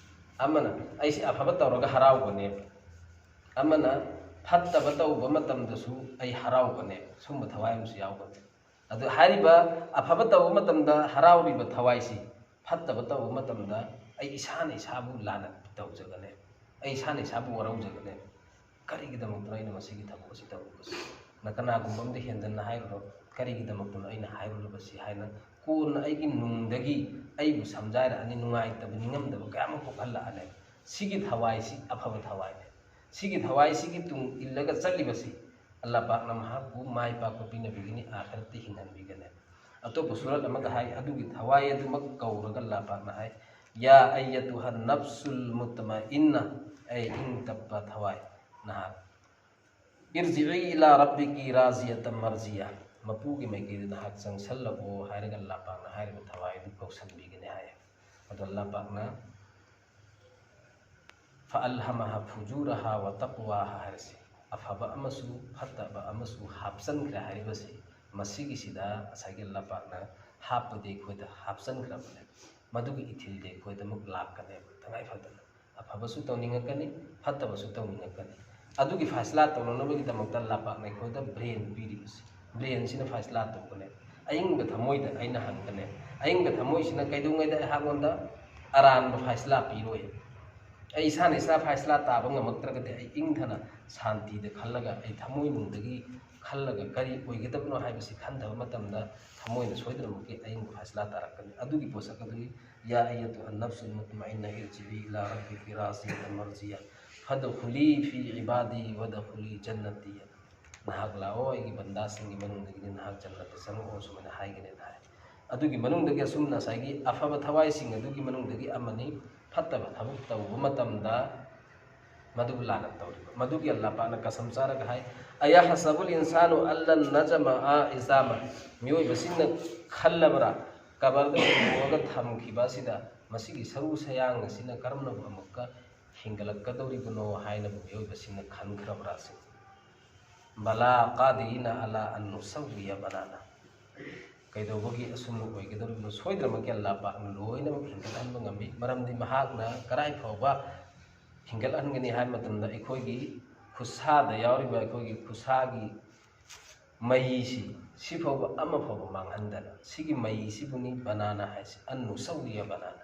ꯑꯃꯅ ꯑꯩꯁꯤ ꯑꯐꯕ ꯇꯧꯔꯒ ꯍꯔꯥꯎꯕꯅꯦ, ꯑꯃꯅ ꯐꯠꯇꯕ ꯇꯧꯕ ꯃꯇꯝꯗꯁꯨ ꯑꯩ ꯍꯔꯥꯎꯒꯅꯦꯕ꯫ ꯁꯨꯝꯕ ꯊꯋꯥꯏ ꯑꯃꯁꯨ ꯌꯥꯎꯒꯅꯤ꯫ ꯑꯗꯨ ꯍꯥꯏꯔꯤꯕ ꯑꯐꯕ ꯇꯧꯕ ꯃꯇꯝꯗ ꯍꯔꯥꯎꯔꯤꯕ ꯊꯋꯥꯏꯁꯤ ꯐꯠꯇꯕ ꯇꯧꯕ ꯃꯇꯝꯗ ꯑꯩ ꯏꯁꯥꯅ ꯏꯁꯥꯕꯨ ꯂꯥꯟꯅ ꯇꯧꯖꯒꯅꯦꯕ꯫ ꯑꯩ ꯏꯁꯥꯅ ꯏꯁꯥꯕꯨ ꯋꯥꯔꯧꯖꯒꯅꯦꯕ꯫ ꯀꯔꯤꯒꯤꯗꯃꯛꯇꯅꯣ ꯑꯩꯅ ꯃꯁꯤꯒꯤ ꯊꯕꯛ ꯑꯁꯤ ꯇꯧꯔꯤꯕꯁꯤ? ꯅ ꯀꯅꯥꯒꯨꯝꯕ ꯑꯃꯗ ꯍꯦꯟꯖꯟꯅ ꯍꯥꯏꯔꯨꯔꯣ, "ꯀꯔꯤꯒꯤꯗꯃꯛꯇꯅꯣ ꯑꯩꯅ ꯍꯥꯏꯔꯨꯔꯤꯕꯁꯤ?" ꯍꯥꯏꯅ ꯀꯣꯟꯅ ꯑꯩꯒꯤ ꯅꯨꯡꯗꯒꯤ ꯑꯩꯕꯨ ꯁꯝꯖꯥꯏꯔꯛꯑꯅꯤ, ꯅꯨꯡꯉꯥꯏꯇꯕ, ꯅꯤꯡꯉꯝꯗꯕ ꯀꯌꯥ ꯑꯃ ꯄꯣꯛꯍꯜꯂꯛꯑꯅꯤ꯫ ꯁꯤꯒꯤ ꯊꯋꯥꯏꯁꯤ ꯑꯐꯕ ꯊꯋꯥꯏꯅꯦ꯫ ꯁꯤꯒꯤ ꯊꯋꯥꯏꯁꯤꯒꯤ ꯇꯨꯡ ꯏꯜꯂꯒ ꯆꯠꯂꯤꯕꯁꯤ ꯑꯜꯂꯥ ꯄꯥꯛꯅ ꯃꯍꯥꯛꯄꯨ ꯃꯥꯏ ꯄꯥꯛꯄ ꯄꯤꯅꯕꯤꯒꯅꯤ, ꯑꯥꯈꯤꯔꯠꯇ ꯍꯤꯡꯍꯟꯕꯤꯒꯅꯤ꯫ ꯑꯇꯣꯞꯄ ꯁꯨꯔꯠ ꯑꯃꯗ ꯍꯥꯏ, ꯑꯗꯨꯒꯤ ꯊꯋꯥꯏ ꯑꯗꯨꯃꯛ ꯀꯧꯔꯒ ꯑꯜꯂꯥ ꯄꯥꯛꯅ ꯍꯥꯏ, "ꯌꯥ ꯑꯩꯌꯇꯨꯍꯟ ꯅꯐꯁꯨꯜ ꯃꯨꯠꯃꯥꯏꯟꯅ", ꯑꯩ ꯏꯪ ꯇꯞꯄ ꯊꯋꯥꯏ, ꯅꯍꯥꯛ "ꯏꯔꯖꯤꯏ ꯏꯂꯥ ꯔꯕꯤꯀꯤ ꯔꯥꯖꯤꯌꯇꯝ ꯃꯔꯖꯤꯌꯥ", ꯃꯄꯨꯒꯤ ꯃꯥꯏꯀꯩꯗ ꯅꯍꯥꯛ ꯆꯪꯁꯜꯂꯛꯑꯣ ꯍꯥꯏꯔꯒ ꯑꯜꯂꯥ ꯄꯥꯛꯅ ꯍꯥꯏꯔꯤꯕ ꯊꯋꯥꯏ ꯑꯗꯨ ꯀꯧꯁꯟꯕꯤꯒꯅꯤ ꯍꯥꯏ꯫ ꯑꯗꯣ ꯑꯜꯂꯥ ꯄꯥꯛꯅ "ꯐꯑꯜꯍꯃꯍꯥ ꯐꯨꯖꯨꯔꯍꯥ ꯋ ꯇꯛꯋꯥꯍꯥ" ꯍꯥꯏꯔꯤꯁꯤ, ꯑꯐꯕ ꯑꯃꯁꯨ ꯐꯠꯇꯕ ꯑꯃꯁꯨ ꯍꯥꯞꯆꯟꯈ꯭ꯔꯦ ꯍꯥꯏꯔꯤꯕꯁꯤ, ꯃꯁꯤꯒꯤꯁꯤꯗ ꯉꯁꯥꯏꯒꯤ ꯑꯜꯂꯥ ꯄꯥꯛꯅ ꯍꯥꯞꯄꯗꯤ ꯑꯩꯈꯣꯏꯗ ꯍꯥꯞꯆꯟꯈ꯭ꯔꯕꯅꯦ꯫ ꯃꯗꯨꯒꯤ ꯏꯊꯤꯜꯗꯤ ꯑꯩꯈꯣꯏꯗꯃꯛ ꯂꯥꯛꯀꯅꯦꯕ, ꯇꯉꯥꯏ ꯐꯗꯅ꯫ ꯑꯐꯕꯁꯨ ꯇꯧꯅꯤꯡꯉꯛꯀꯅꯤ, ꯐꯠꯇꯕꯁꯨ ꯇꯧꯅꯤꯡꯉꯛꯀꯅꯤ꯫ ꯑꯗꯨꯒꯤ ꯐꯥꯏꯁꯂꯥ ꯇꯧꯅꯅꯕꯒꯤꯗꯃꯛꯇ ꯑꯜꯂꯥ ꯄꯥꯛꯅ ꯑꯩꯈꯣꯏꯗ ꯕ꯭ꯔꯦꯟ ꯄꯤꯔꯤꯕꯁꯤ꯫ ꯕ꯭ꯔꯦꯟꯁꯤꯅ ꯐꯥꯏꯁꯂꯥ ꯇꯧꯒꯅꯦ꯫ ꯑꯏꯪꯕ ꯊꯃꯣꯏꯗ ꯑꯩꯅ ꯍꯪꯒꯅꯦ꯫ ꯑꯏꯪꯕ ꯊꯃꯣꯏꯁꯤꯅ ꯀꯩꯗꯧꯉꯩꯗ ꯑꯩꯍꯥꯛꯉꯣꯟꯗ ꯑꯔꯥꯟꯕ ꯐꯥꯏꯁꯂꯥ ꯄꯤꯔꯣꯏ꯫ ꯑꯩ ꯏꯁꯥꯅ ꯏꯁꯥ ꯐꯥꯏꯁꯂꯥ ꯇꯥꯕ ꯉꯝꯃꯛꯇ꯭ꯔꯒꯗꯤ ꯑꯩ ꯏꯪꯊꯅ ꯁꯥꯟꯇꯤꯗ ꯈꯜꯂꯒ ꯑꯩ ꯊꯃꯣꯏꯅꯨꯡꯗꯒꯤ ꯈꯜꯂꯒ ꯀꯔꯤ ꯑꯣꯏꯒꯗꯕꯅꯣ ꯍꯥꯏꯕꯁꯤ ꯈꯟꯊꯕ ꯃꯇꯝꯗ ꯊꯃꯣꯏꯅ ꯁꯣꯏꯗꯅꯃꯛꯀꯤ ꯑꯏꯪꯕ ꯐꯥꯏꯁꯂꯥ ꯇꯥꯔꯛꯀꯅꯤ꯫ ꯑꯗꯨꯒꯤ ꯄꯣꯠꯁꯛ ꯑꯗꯨꯅꯤ "ꯌꯥ ꯑꯩꯌꯇꯨꯍꯟ ꯅꯐꯁꯨꯜ ꯃꯨꯠꯃꯥꯏꯟꯅ ꯏꯔꯖꯤꯏ ꯏꯂꯥ ꯔꯕꯤꯀꯤ ꯔꯥꯖꯤꯌꯇꯝ ꯃꯔꯖꯤꯌꯥ ꯐꯗꯈꯨꯂꯤ ꯐꯤ ꯏꯕꯥꯗꯤ ꯋꯗꯈꯨꯂꯤ ꯖꯟꯅꯇꯤ", ꯅꯍꯥꯛ ꯂꯥꯛꯑꯣ, ꯑꯩꯒꯤ ꯕꯟꯗꯥꯁꯤꯡꯒꯤ ꯃꯅꯨꯡꯗꯒꯤꯗꯤ ꯅꯍꯥꯛ ꯖꯟꯅꯠꯇ ꯆꯪꯉꯛꯑꯣ, ꯁꯨꯃꯥꯏꯅ ꯍꯥꯏꯒꯅꯦꯅ ꯍꯥꯏ꯫ ꯑꯗꯨꯒꯤ ꯃꯅꯨꯡꯗꯒꯤ ꯑꯁꯨꯝꯅ ꯉꯁꯥꯏꯒꯤ ꯑꯐꯕ ꯊꯋꯥꯏꯁꯤꯡ ꯑꯗꯨꯒꯤ ꯃꯅꯨꯡꯗꯒꯤ ꯑꯃꯅꯤ ꯐꯠꯇꯕ ꯊꯕꯛ ꯇꯧꯕ ꯃꯇꯝꯗ ꯃꯗꯨꯕꯨ ꯂꯥꯟꯅ ꯇꯧꯔꯤꯕ꯫ ꯃꯗꯨꯒꯤ ꯑꯜꯂꯥ ꯄꯥꯛꯅ ꯀꯁꯝ ꯆꯥꯔꯒ ꯍꯥꯏ, "ꯑꯌꯥꯍꯁꯕꯨꯜ ꯏꯟꯁꯥꯅꯨ ꯑꯜꯂꯟ ꯅꯖꯃꯥ ꯏꯖꯥꯃꯥ", ꯃꯤꯑꯣꯏꯕꯁꯤꯡꯅ ꯈꯜꯂꯕ꯭ꯔꯥ, ꯀꯕꯔꯗ ꯍꯨꯟꯗꯣꯛꯑꯒ ꯊꯝꯈꯤꯕ ꯑꯁꯤꯗ ꯃꯁꯤꯒꯤ ꯁꯔꯨ ꯁꯌꯥꯡ ꯑꯁꯤꯅ ꯀꯔꯝꯅꯕꯨ ꯑꯃꯨꯛꯀ ꯍꯤꯡꯒꯠꯂꯛꯀꯗꯧꯔꯤꯕꯅꯣ ꯍꯥꯏꯅꯕꯨ ꯃꯤꯑꯣꯏꯕꯁꯤꯡꯅ ꯈꯟꯈ꯭ꯔꯕ꯭ꯔꯥ ꯁꯤꯅꯤ꯫ "ꯕꯂꯥ ꯀꯥꯗꯤꯔꯤꯅ ꯑꯂꯥ ꯑꯟ ꯅꯨꯁꯧꯋꯤꯌ ꯕꯅꯥꯅ", ꯀꯩꯗꯧꯕꯒꯤ ꯑꯁꯨꯝꯅ ꯑꯣꯏꯒꯗꯧꯔꯤꯕꯅꯣ? ꯁꯣꯏꯗꯅꯃꯛꯀꯤ ꯑꯜꯂꯥ ꯄꯥꯛꯅ ꯂꯣꯏꯅꯃꯛ ꯍꯤꯡꯒꯠꯍꯟꯕ ꯉꯝꯃꯤ꯫ ꯃꯔꯝꯗꯤ ꯃꯍꯥꯛꯅ ꯀꯔꯥꯏ ꯐꯥꯎꯕ ꯍꯤꯡꯒꯠꯍꯟꯒꯅꯤ ꯍꯥꯏꯕ ꯃꯇꯝꯗ ꯑꯩꯈꯣꯏꯒꯤ ꯈꯨꯠꯁꯥꯗ ꯌꯥꯎꯔꯤꯕ ꯑꯩꯈꯣꯏꯒꯤ ꯈꯨꯠꯁꯥꯒꯤ ꯃꯩꯁꯤ, ꯁꯤꯐꯥꯎꯕ ꯑꯃꯐꯥꯎꯕ ꯃꯥꯡꯍꯟꯗꯅ, ꯁꯤꯒꯤ ꯃꯩꯁꯤꯕꯨꯅꯤ ꯕꯅꯥꯅ ꯍꯥꯏꯁꯤ, ꯑꯟ ꯅꯨꯁꯧꯋꯤꯌ ꯕꯅꯥꯅ꯫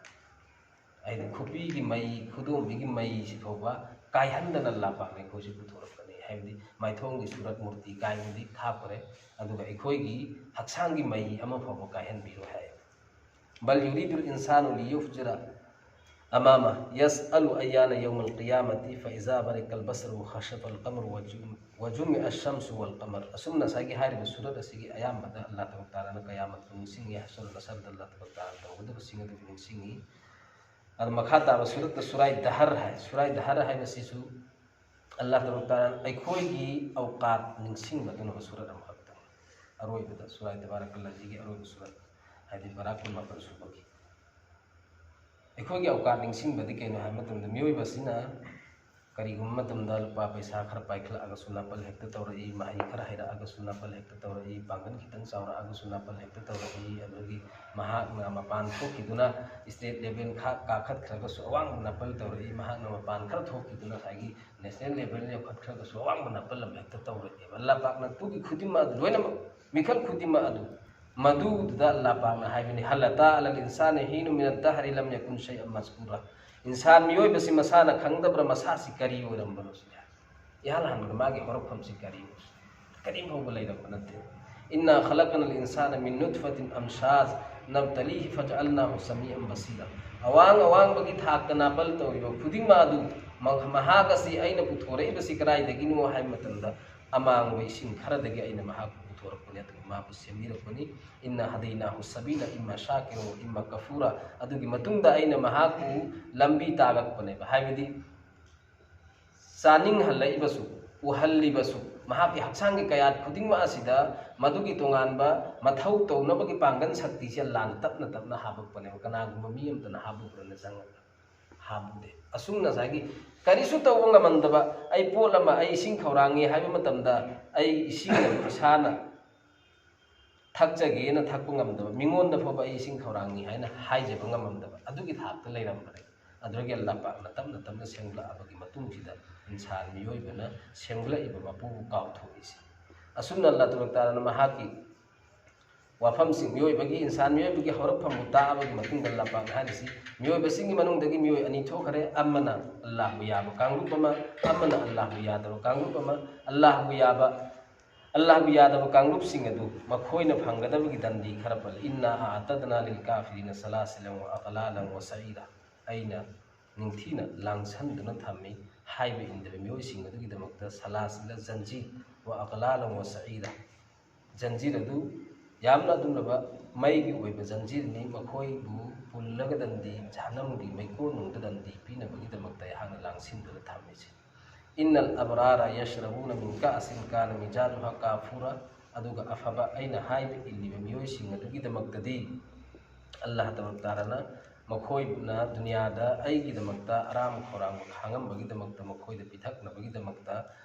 ꯍꯥꯏꯗꯤ ꯈꯨꯕꯤꯒꯤ ꯃꯩ, ꯈꯨꯗꯣꯝꯕꯤꯒꯤ ꯃꯩꯁꯤ ꯐꯥꯎꯕ ꯀꯥꯏꯍꯟꯗꯅ ꯂꯥꯄꯥꯛꯅ ꯑꯩꯈꯣꯏꯁꯤ ꯄꯨꯊꯣꯔꯛꯄꯅꯤ꯫ ꯍꯥꯏꯕꯗꯤ ꯃꯥꯏꯊꯣꯡꯒꯤ ꯁꯨꯔꯠ ꯃꯨꯔꯇꯤ ꯀꯥꯏꯕꯗꯤ ꯊꯥꯞꯈ꯭ꯔꯦ, ꯑꯗꯨꯒ ꯑꯩꯈꯣꯏꯒꯤ ꯍꯛꯆꯥꯡꯒꯤ ꯃꯩ ꯑꯃ ꯐꯥꯎꯕ ꯀꯥꯏꯍꯟꯕꯤꯔꯣꯏ ꯍꯥꯏ꯫ بل يريد الإنسان ليفجر أمامه يسأل أيان يوم القيامة فإذا برق البصر وخسف القمر وجم- وجمع الشمس والقمر꯫ ꯑꯁꯨꯝꯅ ꯉꯁꯥꯏꯒꯤ ꯍꯥꯏꯔꯤꯕ ꯁꯨꯔꯠ ꯑꯁꯤꯒꯤ ꯑꯌꯥꯝꯕꯗ ꯑꯜꯂꯥꯍ ꯇꯕꯥꯔꯛ ꯇꯥꯂꯥꯅ ꯀꯌꯥꯃꯠꯄꯨ ꯅꯤꯡꯁꯤꯡꯉꯤ, ꯍꯁꯔ ꯅꯁꯔꯗ ꯑꯜꯂꯥꯍ ꯇꯕꯥꯔꯛ ꯇꯥꯂꯥꯅ ꯇꯧꯒꯗꯕꯁꯤꯡ ꯑꯗꯨꯕꯨ ꯅꯤꯡꯁꯤꯡꯉꯤ꯫ ꯑꯗꯨ ꯃꯈꯥ ꯇꯥꯕ ꯁꯨꯔꯠꯇ ꯁꯨꯔꯥꯏ ꯗꯍꯔ ꯍꯥꯏ꯫ ꯁꯨꯔꯥꯏ ꯗꯍꯔ ꯍꯥꯏꯕꯁꯤꯁꯨ ꯑꯜꯂꯥꯍ ꯇꯕꯥꯔꯛ ꯇꯥꯂꯥꯅ ꯑꯩꯈꯣꯏꯒꯤ ꯑꯧꯀꯥꯠ ꯅꯤꯡꯁꯤꯡꯕꯗꯨꯅ ꯁꯨꯔꯠ ꯑꯃꯈꯛꯇꯪ꯫ ꯑꯔꯣꯏꯕꯗ ꯁꯨꯔꯥꯏ ꯇꯕꯥꯔꯛ ꯑꯜꯂꯥꯍꯒꯤ ꯑꯔꯣꯏꯕ ꯁꯨꯔꯠ, ꯍꯥꯏꯗꯤ ꯕꯔꯥ ꯀꯨꯟꯃꯥꯄꯟ ꯁꯨꯕꯒꯤ꯫ ꯑꯩꯈꯣꯏꯒꯤ ꯑꯧꯀꯥꯠ ꯅꯤꯡꯁꯤꯡꯕꯗꯤ ꯀꯩꯅꯣ ꯍꯥꯏꯕ ꯃꯇꯝꯗ, ꯃꯤꯑꯣꯏꯕꯁꯤꯅ ꯀꯔꯤꯒꯨꯝꯕ ꯃꯇꯝꯗ ꯂꯨꯄꯥ ꯄꯩꯁꯥ ꯈꯔ ꯄꯥꯏꯈꯠꯂꯛꯑꯒꯁꯨ ꯅꯥꯄꯜ ꯍꯦꯛꯇ ꯇꯧꯔꯛꯏ, ꯃꯍꯩ ꯈꯔ ꯍꯩꯔꯛꯑꯒꯁꯨ ꯅꯥꯄꯜ ꯍꯦꯛꯇ ꯇꯧꯔꯛꯏ, ꯄꯥꯡꯒꯜ ꯈꯤꯇꯪ ꯆꯥꯎꯔꯛꯑꯒꯁꯨ ꯅꯥꯄꯜ ꯍꯦꯛꯇ ꯇꯧꯔꯛꯏ꯫ ꯑꯗꯨꯗꯒꯤ ꯃꯍꯥꯛꯅ ꯃꯄꯥꯟ ꯊꯣꯛꯈꯤꯗꯨꯅ state level ꯈꯥ-, ꯀꯥꯈꯠꯈ꯭ꯔꯒꯁꯨ ꯑꯋꯥꯡꯕ ꯅꯥꯄꯜ ꯇꯧꯔꯛꯏ, ꯃꯍꯥꯛꯅ ꯃꯄꯥꯟ ꯈꯔ ꯊꯣꯛꯈꯤꯗꯨꯅ ꯉꯁꯥꯏꯒꯤ national level ꯌꯧꯈꯠꯈ꯭ꯔꯒꯁꯨ ꯑꯋꯥꯡꯕ ꯅꯥꯄꯜ ꯑꯃ ꯍꯦꯛꯇ ꯇꯧꯔꯛꯑꯦꯕ꯫ ꯂꯩꯕꯥꯛꯅ ꯇꯨꯒꯤ ꯈꯨꯗꯤꯡꯃꯛ ꯑꯗꯨ ꯂꯣꯏꯅꯃꯛ, ꯃꯤꯈꯜ ꯈꯨꯗꯤꯡꯃꯛ ꯑꯗꯨ ꯃꯗꯨꯗꯨꯗ ꯑꯜꯂꯥꯍ ꯄꯥꯛꯅ ꯍꯥꯏꯕꯅꯤ, "هل أتى على الإنسان حين من الدهر لم يكن شيئا مذكورا"꯫ ꯏꯟꯁꯥꯟ ꯃꯤꯑꯣꯏꯕꯁꯤ ꯃꯁꯥꯅ ꯈꯪꯗꯕ꯭ꯔꯥ ꯃꯁꯥꯁꯤ ꯀꯔꯤ ꯑꯣꯏꯔꯝꯕꯅꯣ ꯁꯤꯅꯤ꯫ ꯏꯍꯥꯟ ꯍꯥꯟꯕꯗ ꯃꯥꯒꯤ ꯍꯧꯔꯛꯐꯝꯁꯤ ꯀꯔꯤꯅꯣ? ꯀꯔꯤꯝ ꯐꯥꯎꯕ ꯂꯩꯔꯝꯕ ꯅꯠꯇꯦ꯫ "إنا خلقنا الإنسان من نطفة أمشاج نبتليه فجعلناه سميعا بصيرا"꯫ ꯑꯋꯥꯡ ꯑꯋꯥꯡꯕꯒꯤ ꯊꯥꯛꯇ ꯅꯥꯄꯜ ꯇꯧꯔꯤꯕ ꯈꯨꯗꯤꯡꯃꯛ ꯑꯗꯨ ꯃ-, ꯃꯍꯥꯛ ꯑꯁꯤ ꯑꯩꯅ ꯄꯨꯊꯣꯔꯛꯏꯕꯁꯤ ꯀꯗꯥꯏꯗꯒꯤꯅꯣ ꯍꯥꯏꯕ ꯃꯇꯝꯗ, ꯑꯃꯥꯡꯕ ꯏꯁꯤꯡ ꯈꯔꯗꯒꯤ ꯑꯩꯅ ꯃꯍꯥꯛꯄꯨ ꯄꯨꯊꯣꯔꯛꯄꯅꯤ, ꯑꯗꯨꯒ ꯃꯍꯥꯛꯄꯨ ꯁꯦꯝꯕꯤꯔꯛꯄꯅꯤ꯫ "إنا هديناه السبيل إما شاكرا وإما كفورا"꯫ ꯑꯗꯨꯒꯤ ꯃꯇꯨꯡꯗ ꯑꯩꯅ ꯃꯍꯥꯛꯄꯨ ꯂꯝꯕꯤ ꯇꯥꯛꯂꯛꯄꯅꯦꯕ꯫ ꯍꯥꯏꯕꯗꯤ ꯆꯥꯅꯤꯡꯍꯜꯂꯛꯏꯕꯁꯨ, ꯎꯍꯜꯂꯤꯕꯁꯨ, ꯃꯍꯥꯛꯀꯤ ꯍꯛꯆꯥꯡꯒꯤ ꯀꯌꯥꯠ ꯈꯨꯗꯤꯡꯃꯛ ꯑꯁꯤꯗ ꯃꯗꯨꯒꯤ ꯇꯣꯉꯥꯟꯕ ꯃꯊꯧ ꯇꯧꯅꯕꯒꯤ ꯄꯥꯡꯒꯜ ꯁꯛꯇꯤꯁꯦ ꯑꯜꯂꯥꯍꯅ ꯇꯞꯅ ꯇꯞꯅ ꯍꯥꯞꯄꯛꯄꯅꯦꯕ꯫ ꯀꯅꯥꯒꯨꯝꯕ ꯃꯤ ꯑꯃꯇꯅ ꯍꯥꯞꯄꯨꯕ꯭ꯔꯅ ꯆꯪꯉꯒ? ꯍꯥꯞꯄꯨꯗꯦ꯫ ꯑꯁꯨꯝꯅ ꯉꯁꯥꯏꯒꯤ ꯀꯔꯤꯁꯨ ꯇꯧꯕ ꯉꯝꯃꯝꯗꯕ, ꯑꯩ ꯄꯣꯠ ꯑꯃ, ꯑꯩ ꯏꯁꯤꯡ ꯈꯧꯔꯥꯡꯉꯤ ꯍꯥꯏꯕ ꯃꯇꯝꯗ ꯑꯩ ꯏꯁꯤꯡ ꯑꯗꯨ ꯏꯁꯥꯅ ꯊꯛꯆꯒꯦꯅ ꯊꯛꯄ ꯉꯝꯗꯕ, ꯃꯤꯉꯣꯟꯗ ꯐꯥꯎꯕ ꯑꯩ ꯏꯁꯤꯡ ꯈꯧꯔꯥꯡꯉꯤ ꯍꯥꯏꯅ ꯍꯥꯏꯖꯕ ꯉꯝꯃꯝꯗꯕ, ꯑꯗꯨꯒꯤ ꯊꯥꯛꯇ ꯂꯩꯔꯝꯕꯅꯦ꯫ ꯑꯗꯨꯗꯒꯤ ꯑꯜꯂꯥꯍ ꯄꯥꯛꯅ ꯇꯞꯅ ꯇꯞꯅ ꯁꯦꯝꯒꯠꯂꯛꯑꯕꯒꯤ ꯃꯇꯨꯡꯁꯤꯗ ꯏꯟꯁꯥꯟ ꯃꯤꯑꯣꯏꯕꯅ ꯁꯦꯝꯒꯠꯂꯛꯏꯕ ꯃꯄꯨꯕꯨ ꯀꯥꯎꯊꯣꯛꯏꯁꯦ꯫ ꯑꯁꯨꯝꯅ ꯑꯜꯂꯥꯍ ꯇꯕꯥꯔꯛ ꯇꯥꯂꯥꯅ ꯃꯍꯥꯛꯀꯤ ꯋꯥꯐꯝꯁꯤꯡ, ꯃꯤꯑꯣꯏꯕꯒꯤ, ꯏꯟꯁꯥꯟ ꯃꯤꯑꯣꯏꯕꯒꯤ ꯍꯧꯔꯛꯐꯝꯕꯨ ꯇꯥꯛꯑꯕꯒꯤ ꯃꯇꯨꯡꯗ ꯑꯜꯂꯥꯍ ꯄꯥꯛꯅ ꯍꯥꯏꯔꯤꯁꯤ, ꯃꯤꯑꯣꯏꯕꯁꯤꯡꯒꯤ ꯃꯅꯨꯡꯗꯒꯤ ꯃꯤꯑꯣꯏ ꯑꯅꯤ ꯊꯣꯛꯈ꯭ꯔꯦ, ꯑꯃꯅ ꯑꯜꯂꯥꯍꯕꯨ ꯌꯥꯕ ꯀꯥꯡꯂꯨꯞ ꯑꯃ, ꯑꯃꯅ ꯑꯜꯂꯥꯍꯕꯨ ꯌꯥꯗꯕ ꯀꯥꯡꯂꯨꯞ ꯑꯃ꯫ ꯑꯜꯂꯥꯍꯕꯨ ꯌꯥꯕ, ꯑꯜꯂꯥꯍꯕꯨ ꯌꯥꯗꯕ ꯀꯥꯡꯂꯨꯞꯁꯤꯡ ꯑꯗꯨ ꯃꯈꯣꯏꯅ ꯐꯪꯒꯗꯕꯒꯤ ꯗꯟꯗꯤ ꯈꯔ ꯄꯜꯂꯤ꯫ "ꯏꯟꯅꯥ ꯑꯥꯇꯗꯅꯥ ꯂꯤꯜ ꯀꯥꯐꯤꯔꯤꯅ ꯁꯂꯥꯁꯤꯂꯟ ꯋꯥ ꯑꯒꯂꯥꯂꯟ ꯋꯥ ꯁꯥꯏꯔꯥ"꯫ ꯑꯩꯅ ꯅꯤꯡꯊꯤꯅ ꯂꯥꯡꯁꯟꯗꯨꯅ ꯊꯝꯃꯤ꯫ ꯍꯥꯏꯕ ꯏꯟꯗꯕ ꯃꯤꯑꯣꯏꯁꯤꯡ ꯑꯗꯨꯒꯤꯗꯃꯛꯇ ꯁꯂꯥꯁꯤꯂ, ꯖꯟꯖꯤꯔ, ꯋꯥ ꯑꯒꯂꯥꯂꯟ ꯋꯥ ꯁꯥꯏꯔꯥ, ꯖꯟꯖꯤꯔ ꯑꯗꯨ ꯌꯥꯝꯅ ꯑꯗꯨꯝꯂꯕ ꯃꯩꯒꯤ ꯑꯣꯏꯕ ꯖꯟꯖꯤꯔꯅꯤ꯫ ꯃꯈꯣꯏꯕꯨ ꯄꯨꯜꯂꯒ ꯗꯟꯗꯤ, ꯖꯍꯟꯅꯝꯒꯤ ꯃꯩꯀꯣꯟꯅꯨꯡꯗ ꯗꯟꯗꯤ ꯄꯤꯅꯕꯒꯤꯗꯃꯛꯇ ꯑꯩꯍꯥꯛꯅ ꯂꯥꯡꯁꯤꯟꯗꯨꯅ ꯊꯝꯃꯤꯁꯦ꯫ "ꯏꯟꯅꯜ ꯑꯕꯔꯥꯔ ꯌꯁ꯭ꯔꯕꯨꯅ ꯃꯤꯟ ꯀꯥꯁꯤꯟ ꯀꯥꯅ ꯃꯤꯖꯥꯖꯨꯍꯥ ꯀꯥꯐꯨꯔꯥ"꯫ ꯑꯗꯨꯒ ꯑꯐꯕ, ꯑꯩꯅ ꯍꯥꯏꯕ ꯏꯜꯂꯤꯕ ꯃꯤꯑꯣꯏꯁꯤꯡ ꯑꯗꯨꯒꯤꯗꯃꯛꯇꯗꯤ ꯑꯜꯂꯥꯍ ꯇꯕꯥꯔꯛ ꯇꯥꯂꯥꯅ ꯃꯈꯣꯏꯅ ꯗꯨꯅꯤꯌꯥꯗ ꯑꯩꯒꯤꯗꯃꯛꯇ ꯑꯔꯥꯝ ꯈꯧꯔꯥꯡꯕ ꯈꯥꯡꯉꯝꯕꯒꯤꯗꯃꯛꯇ, ꯃꯈꯣꯏꯗ ꯄꯤꯊꯛꯅꯕꯒꯤꯗꯃꯛꯇ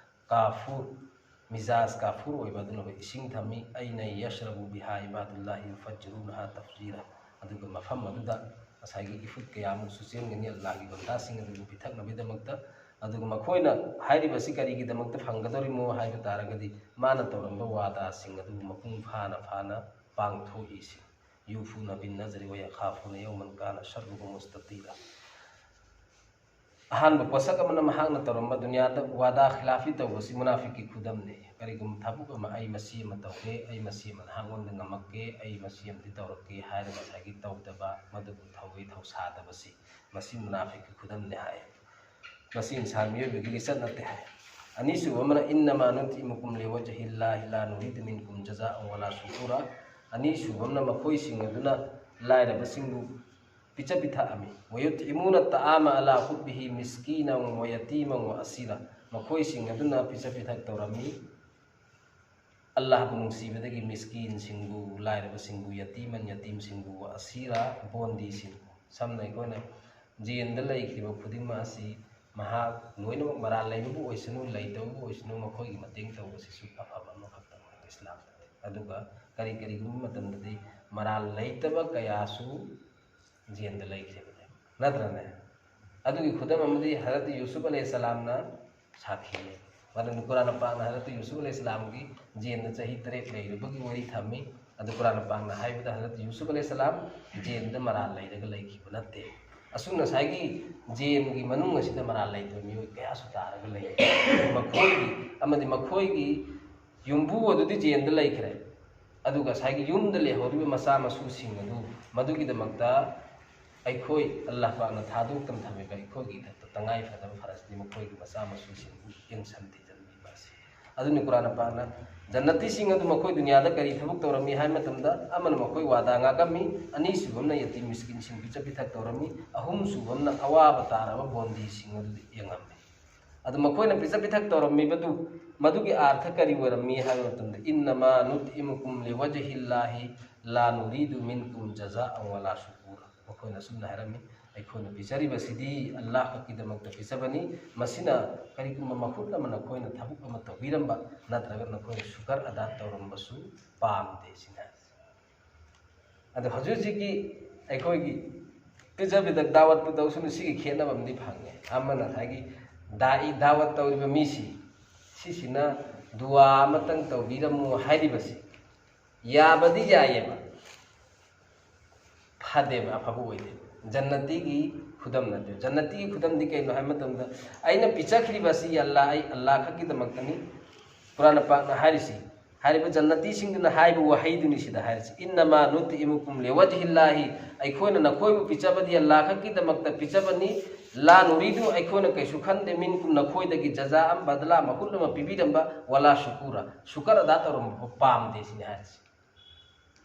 ꯀꯥꯐꯨꯔ, ꯃꯤꯖꯥꯖ ꯀꯥꯐꯨꯔ ꯑꯣꯏꯕ ꯑꯗꯨꯅ ꯏꯁꯤꯡ ꯊꯝꯃꯤ꯫ "ꯑꯩꯅ ꯌꯁ꯭ꯔꯕꯨ ꯕꯤꯍꯥ ꯏꯕꯥꯗꯨꯜꯂꯥꯍꯤ ꯌꯨꯐꯖꯤꯔꯨꯅꯍꯥ ꯇꯐꯖꯤꯔꯥ"꯫ ꯑꯗꯨꯒ ꯃꯐꯝ ꯑꯗꯨꯗ ꯉꯁꯥꯏꯒꯤ ꯏꯐꯨꯠ ꯀꯌꯥꯃꯨꯛꯁꯨ ꯆꯦꯟꯒꯅꯤ ꯑꯜꯂꯥꯍꯒꯤ ꯕꯟꯗꯥꯁꯤꯡ ꯑꯗꯨꯕꯨ ꯄꯤꯊꯛꯅꯕꯒꯤꯗꯃꯛꯇ꯫ ꯑꯗꯨꯒ ꯃꯈꯣꯏꯅ ꯍꯥꯏꯔꯤꯕꯁꯤ ꯀꯔꯤꯒꯤꯗꯃꯛꯇ ꯐꯪꯒꯗꯧꯔꯤꯃꯣ ꯍꯥꯏꯕ ꯇꯥꯔꯒꯗꯤ, ꯃꯥꯅ ꯇꯧꯔꯝꯕ ꯋꯥꯗꯥꯁꯤꯡ ꯑꯗꯨꯕꯨ ꯃꯄꯨꯡ ꯐꯥꯅ ꯐꯥꯅ ꯄꯥꯡꯊꯣꯛꯏꯁꯤ꯫ "ꯌꯨꯐꯨꯅ ꯕꯤꯟ ꯅꯖꯔꯤ ꯋꯥ ꯌꯥꯈꯥꯐꯨꯅ ꯌꯧꯃꯟ ꯀꯥꯅ ꯁꯔꯔꯨꯍꯨ ꯃꯨꯁꯇꯇꯤꯔꯥ"꯫ ꯑꯍꯥꯟꯕ ꯄꯣꯠꯁꯛ ꯑꯃꯅ ꯃꯍꯥꯛꯅ ꯇꯧꯔꯝꯕ ꯗꯨꯅꯤꯌꯥꯗ ꯋꯥꯗꯥ ꯈꯤꯂꯥꯐꯤ ꯇꯧꯕꯁꯤ ꯃꯨꯅꯥꯐꯤꯛꯀꯤ ꯈꯨꯗꯝꯅꯤ꯫ ꯀꯔꯤꯒꯨꯝꯕ ꯊꯕꯛ ꯑꯃ, "ꯑꯩ ꯃꯁꯤ ꯑꯃ ꯇꯧꯒꯦ, ꯑꯩ ꯃꯁꯤ ꯑꯃ ꯅꯍꯥꯛꯉꯣꯟꯗ ꯉꯝꯃꯛꯀꯦ, ꯑꯩ ꯃꯁꯤ ꯑꯃꯗꯤ ꯇꯧꯔꯛꯀꯦ" ꯍꯥꯏꯔꯒ ꯉꯁꯥꯏꯒꯤ ꯇꯧꯗꯕ, ꯃꯗꯨꯕꯨ ꯊꯧꯋꯤ ꯊꯧꯁꯥꯗꯕꯁꯤ, ꯃꯁꯤ ꯃꯨꯅꯥꯐꯤꯛꯀꯤ ꯈꯨꯗꯝꯅꯤ ꯍꯥꯏ꯫ ꯃꯁꯤ ꯏꯟꯁꯥꯟ ꯃꯤꯑꯣꯏꯕꯒꯤ ꯂꯤꯆꯠ ꯅꯠꯇꯦ ꯍꯥꯏ꯫ ꯑꯅꯤꯁꯨꯕ ꯑꯃꯅ, "ꯏꯟꯅꯃꯥ ꯅꯨꯠꯏꯃꯨꯀꯨꯝ ꯂꯤꯋꯖꯍꯤꯜꯂꯥꯍꯤ ꯂꯥ ꯅꯨꯔꯤꯗꯨ ꯃꯤꯟꯀꯨꯝ ꯖꯖꯥꯑꯟ ꯋꯥꯂꯥ ꯁꯨꯀꯨꯔꯥ"꯫ ꯑꯅꯤꯁꯨꯕ ꯑꯃꯅ ꯃꯈꯣꯏꯁꯤꯡ ꯑꯗꯨꯅ ꯂꯥꯏꯔꯕꯁꯤꯡꯕꯨ ꯄꯤꯖ ꯄꯤꯊꯛꯑꯝꯃꯤ꯫ "ꯋꯌꯨꯠꯏꯃꯨꯅ ꯇꯥꯑꯥꯃ ꯑꯂꯥ ꯍꯨꯕꯤꯍꯤ ꯃꯤꯁꯀꯤꯅ ꯋꯌꯇꯤꯃ ꯋꯥ ꯑꯁꯤꯔꯥ"꯫ ꯃꯈꯣꯏꯁꯤꯡ ꯑꯗꯨꯅ ꯄꯤꯖ ꯄꯤꯊꯛ ꯇꯧꯔꯝꯃꯤ꯫ ꯑꯜꯂꯥꯍꯕꯨ ꯅꯨꯡꯁꯤꯕꯗꯒꯤ ꯃꯤꯁꯀꯤꯟꯁꯤꯡꯕꯨ, ꯂꯥꯏꯔꯕꯁꯤꯡꯕꯨ, ꯌꯇꯤꯃꯟ ꯌꯇꯤꯝꯁꯤꯡꯕꯨ, ꯋꯥ ꯑꯁꯤꯔꯥ, ꯕꯣꯟꯗꯤꯁꯤꯡꯕꯨ꯫ ꯁꯝꯅ ꯑꯩꯈꯣꯏꯅ ꯖꯦꯜꯗ ꯂꯩꯈꯤꯕ ꯈꯨꯗꯤꯡꯃꯛ ꯑꯁꯤ ꯃꯍꯥꯛ ꯂꯣꯏꯅꯃꯛ ꯃꯔꯥꯜ ꯂꯩꯕꯕꯨ ꯑꯣꯏꯁꯅꯨ, ꯂꯩꯇꯕꯕꯨ ꯑꯣꯏꯁꯅꯨ, ꯃꯈꯣꯏꯒꯤ ꯃꯇꯦꯡ ꯇꯧꯕꯁꯤꯁꯨ ꯑꯐꯕ ꯑꯃꯈꯛꯇꯪ ꯏꯁꯂꯥꯝꯗꯗꯤ꯫ ꯑꯗꯨꯒ ꯀꯔꯤ ꯀꯔꯤꯒꯨꯝꯕ ꯃꯇꯝꯗꯗꯤ ꯃꯔꯥꯜ ꯂꯩꯇꯕ ꯀꯌꯥꯁꯨ ꯖꯦꯜꯗ ꯂꯩꯈꯤꯕꯅꯦ, ꯅꯠꯇ꯭ꯔꯅꯦ? ꯑꯗꯨꯒꯤ ꯈꯨꯗꯝ ꯑꯃꯗꯤ ꯍꯖꯔꯠ ꯌꯨꯁꯨꯐ ꯑꯂꯩꯍꯤꯁꯁꯂꯥꯝꯅ ꯁꯥꯈꯤꯅꯤ꯫ ꯃꯔꯝꯗꯤ ꯀꯨꯔꯥꯟ ꯄꯥꯛꯅ ꯍꯖꯔꯠ ꯌꯨꯁꯨꯐ ꯑꯂꯩꯍꯤꯁꯁꯂꯥꯝꯒꯤ ꯖꯦꯜꯗ ꯆꯍꯤ ꯇꯔꯦꯠ ꯂꯩꯔꯨꯕꯒꯤ ꯋꯥꯔꯤ ꯊꯝꯃꯤ꯫ ꯑꯗꯨ ꯀꯨꯔꯥꯟ ꯄꯥꯛꯅ ꯍꯥꯏꯕꯗ ꯍꯖꯔꯠ ꯌꯨꯁꯨꯐ ꯑꯂꯩꯍꯤꯁꯁꯂꯥꯝ ꯖꯦꯜꯗ ꯃꯔꯥꯜ ꯂꯩꯔꯒ ꯂꯩꯈꯤꯕ ꯅꯠꯇꯦ꯫ ꯑꯁꯨꯝꯅ ꯉꯁꯥꯏꯒꯤ ꯖꯦꯜꯒꯤ ꯃꯅꯨꯡ ꯑꯁꯤꯗ ꯃꯔꯥꯜ ꯂꯩꯇꯕ ꯃꯤꯑꯣꯏ ꯀꯌꯥꯁꯨ ꯇꯥꯔꯒ ꯂꯩ꯫ ꯃꯈꯣꯏꯒꯤ ꯑꯃꯗꯤ ꯃꯈꯣꯏꯒꯤ ꯌꯨꯝꯕꯨ ꯑꯗꯨꯗꯤ ꯖꯦꯜꯗ ꯂꯩꯈ꯭ꯔꯦ, ꯑꯗꯨꯒ ꯉꯁꯥꯏꯒꯤ ꯌꯨꯝꯗ ꯂꯩꯍꯧꯔꯤꯕ ꯃꯆꯥ ꯃꯁꯨꯁꯤꯡ ꯑꯗꯨ, ꯃꯗꯨꯒꯤꯗꯃꯛꯇ ꯑꯩꯈꯣꯏ ꯑꯜꯂꯥꯍ ꯄꯥꯛꯅ ꯊꯥꯗꯣꯛꯇꯅ ꯊꯝꯃꯤꯕ ꯑꯩꯈꯣꯏꯒꯤ ꯏꯊꯛꯇ ꯇꯉꯥꯏ ꯐꯗꯕ ꯐꯔꯖꯅꯤ ꯃꯈꯣꯏꯒꯤ ꯃꯆꯥ ꯃꯁꯨꯁꯤꯡꯕꯨ ꯌꯦꯡꯁꯤꯟ ꯊꯤꯖꯤꯟꯕꯤꯕ ꯑꯁꯤ꯫ ꯑꯗꯨꯅꯤ ꯀꯨꯔꯥꯟ ꯄꯥꯛꯅ ꯖꯟꯅꯇꯤꯁꯤꯡ ꯑꯗꯨ ꯃꯈꯣꯏ ꯗꯨꯅꯤꯌꯥꯗ ꯀꯔꯤ ꯊꯕꯛ ꯇꯧꯔꯝꯃꯤ ꯍꯥꯏꯕ ꯃꯇꯝꯗ, ꯑꯃꯅ ꯃꯈꯣꯏ ꯋꯥꯗꯥ ꯉꯥꯛꯂꯝꯃꯤ, ꯑꯅꯤꯁꯨꯕ ꯑꯃꯅ ꯌꯇꯤꯝ ꯃꯤꯁꯀꯤꯟꯁꯤꯡ ꯄꯤꯖ ꯄꯤꯊꯛ ꯇꯧꯔꯝꯃꯤ, ꯑꯍꯨꯝꯁꯨꯕ ꯑꯃꯅ ꯑꯋꯥꯕ ꯇꯥꯔꯕ ꯕꯣꯟꯗꯤꯁꯤꯡ ꯑꯗꯨ ꯌꯦꯡꯉꯝꯃꯤ꯫ ꯑꯗꯨ ꯃꯈꯣꯏꯅ ꯄꯤꯖ ꯄꯤꯊꯛ ꯇꯧꯔꯝꯃꯤꯕꯗꯨ, ꯃꯗꯨꯒꯤ ꯑꯥꯔꯊ ꯀꯔꯤ ꯑꯣꯏꯔꯝꯃꯤ ꯍꯥꯏꯕ ꯃꯇꯝꯗ, "ꯏꯟꯅꯃꯥ ꯅꯨꯠꯏꯃꯨꯀꯨꯝ ꯂꯤꯋꯖꯍꯤꯜꯂꯥꯍꯤ ꯂꯥ ꯅꯨꯔꯤꯗꯨ ꯃꯤꯟꯀꯨꯝ ꯖꯖꯥꯑꯟ ꯋꯂꯥ ꯁꯨꯀꯨꯔ"꯫ ꯃꯈꯣꯏꯅ ꯑꯁꯨꯝꯅ ꯍꯥꯏꯔꯝꯃꯤ, "ꯑꯩꯈꯣꯏꯅ ꯄꯤꯖꯔꯤꯕꯁꯤꯗꯤ ꯑꯜꯂꯥꯍ ꯈꯛꯀꯤꯗꯃꯛꯇ ꯄꯤꯖꯕꯅꯤ, ꯃꯁꯤꯅ ꯀꯔꯤꯒꯨꯝꯕ ꯃꯈꯨꯠ ꯑꯃ ꯅꯈꯣꯏꯅ ꯊꯕꯛ ꯑꯃ ꯇꯧꯕꯤꯔꯝꯕ ꯅꯠꯇ꯭ꯔꯒ ꯅꯈꯣꯏꯅ ꯁꯨꯀꯔ ꯑꯗꯥ ꯇꯧꯔꯝꯕꯁꯨ ꯄꯥꯝꯗꯦ" ꯁꯤꯅꯤ ꯍꯥꯏ꯫ ꯑꯗꯣ ꯍꯧꯖꯤꯛ ꯍꯧꯖꯤꯛꯀꯤ ꯑꯩꯈꯣꯏꯒꯤ ꯄꯤꯖ ꯄꯤꯊꯛ ꯗꯥꯋꯠꯄꯨ ꯇꯧꯁꯅꯨ, ꯁꯤꯒꯤ ꯈꯦꯠꯅꯕ ꯑꯃꯗꯤ ꯐꯪꯉꯦ꯫ ꯑꯃꯅ ꯉꯁꯥꯏꯒꯤ ꯗꯥꯏ ꯗꯥꯋꯠ ꯇꯧꯔꯤꯕ ꯃꯤꯁꯤ, ꯁꯤꯁꯤꯅ ꯗꯨꯋꯥ ꯑꯃꯇꯪ ꯇꯧꯕꯤꯔꯝꯃꯨ ꯍꯥꯏꯔꯤꯕꯁꯤ ꯌꯥꯕꯗꯤ ꯌꯥꯏꯌꯦꯕ, ꯐꯗꯦꯕ, ꯑꯐꯕ ꯑꯣꯏꯗꯦꯕ꯫ ꯖꯟꯅꯇꯤꯒꯤ ꯈꯨꯗꯝ ꯅꯠꯇꯦꯕ꯫ ꯖꯟꯅꯇꯤꯒꯤ ꯈꯨꯗꯝꯗꯤ ꯀꯩꯅꯣ ꯍꯥꯏꯕ ꯃꯇꯝꯗ, "ꯑꯩꯅ ꯄꯤꯖꯈ꯭ꯔꯤꯕ ꯑꯁꯤ ꯑꯜꯂꯥ, ꯑꯩ ꯑꯜꯂꯥ ꯈꯛꯀꯤꯗꯃꯛꯇꯅꯤ"꯫ ꯀꯨꯔꯥꯟ ꯄꯥꯛꯅ ꯍꯥꯏꯔꯤꯁꯤ, ꯍꯥꯏꯔꯤꯕ ꯖꯟꯅꯇꯤꯁꯤꯡꯗꯨꯅ ꯍꯥꯏꯕ ꯋꯥꯍꯩꯗꯨꯅꯤ ꯁꯤꯗ ꯍꯥꯏꯔꯤꯁꯤ, "ꯏꯟꯅꯃꯥ ꯅꯨꯠꯏꯃꯨꯀꯨꯝ ꯂꯤꯋꯖꯍꯤꯜꯂꯥꯍꯤ", ꯑꯩꯈꯣꯏꯅ ꯅꯈꯣꯏꯕꯨ ꯄꯤꯖꯕꯗꯤ ꯑꯜꯂꯥ ꯈꯛꯀꯤꯗꯃꯛꯇ ꯄꯤꯖꯕꯅꯤ, "ꯂꯥ ꯅꯨꯔꯤꯗꯨ", ꯑꯩꯈꯣꯏꯅ ꯀꯩꯁꯨ ꯈꯟꯗꯦ, "ꯃꯤꯟꯀꯨꯝ", ꯅꯈꯣꯏꯗꯒꯤ, "ꯖꯖꯥ ꯑꯝ", ꯕꯗꯂꯥ, ꯃꯍꯨꯠ ꯑꯃ ꯄꯤꯕꯤꯔꯝꯕ, "ꯋꯂꯥ ꯁꯨꯀꯨꯔ", ꯁꯨꯀꯔ ꯑꯗꯥ ꯇꯧꯔꯝꯕ ꯐꯥꯎ ꯄꯥꯝꯗꯦ ꯁꯤꯅꯤ ꯍꯥꯏꯔꯤꯁꯤ꯫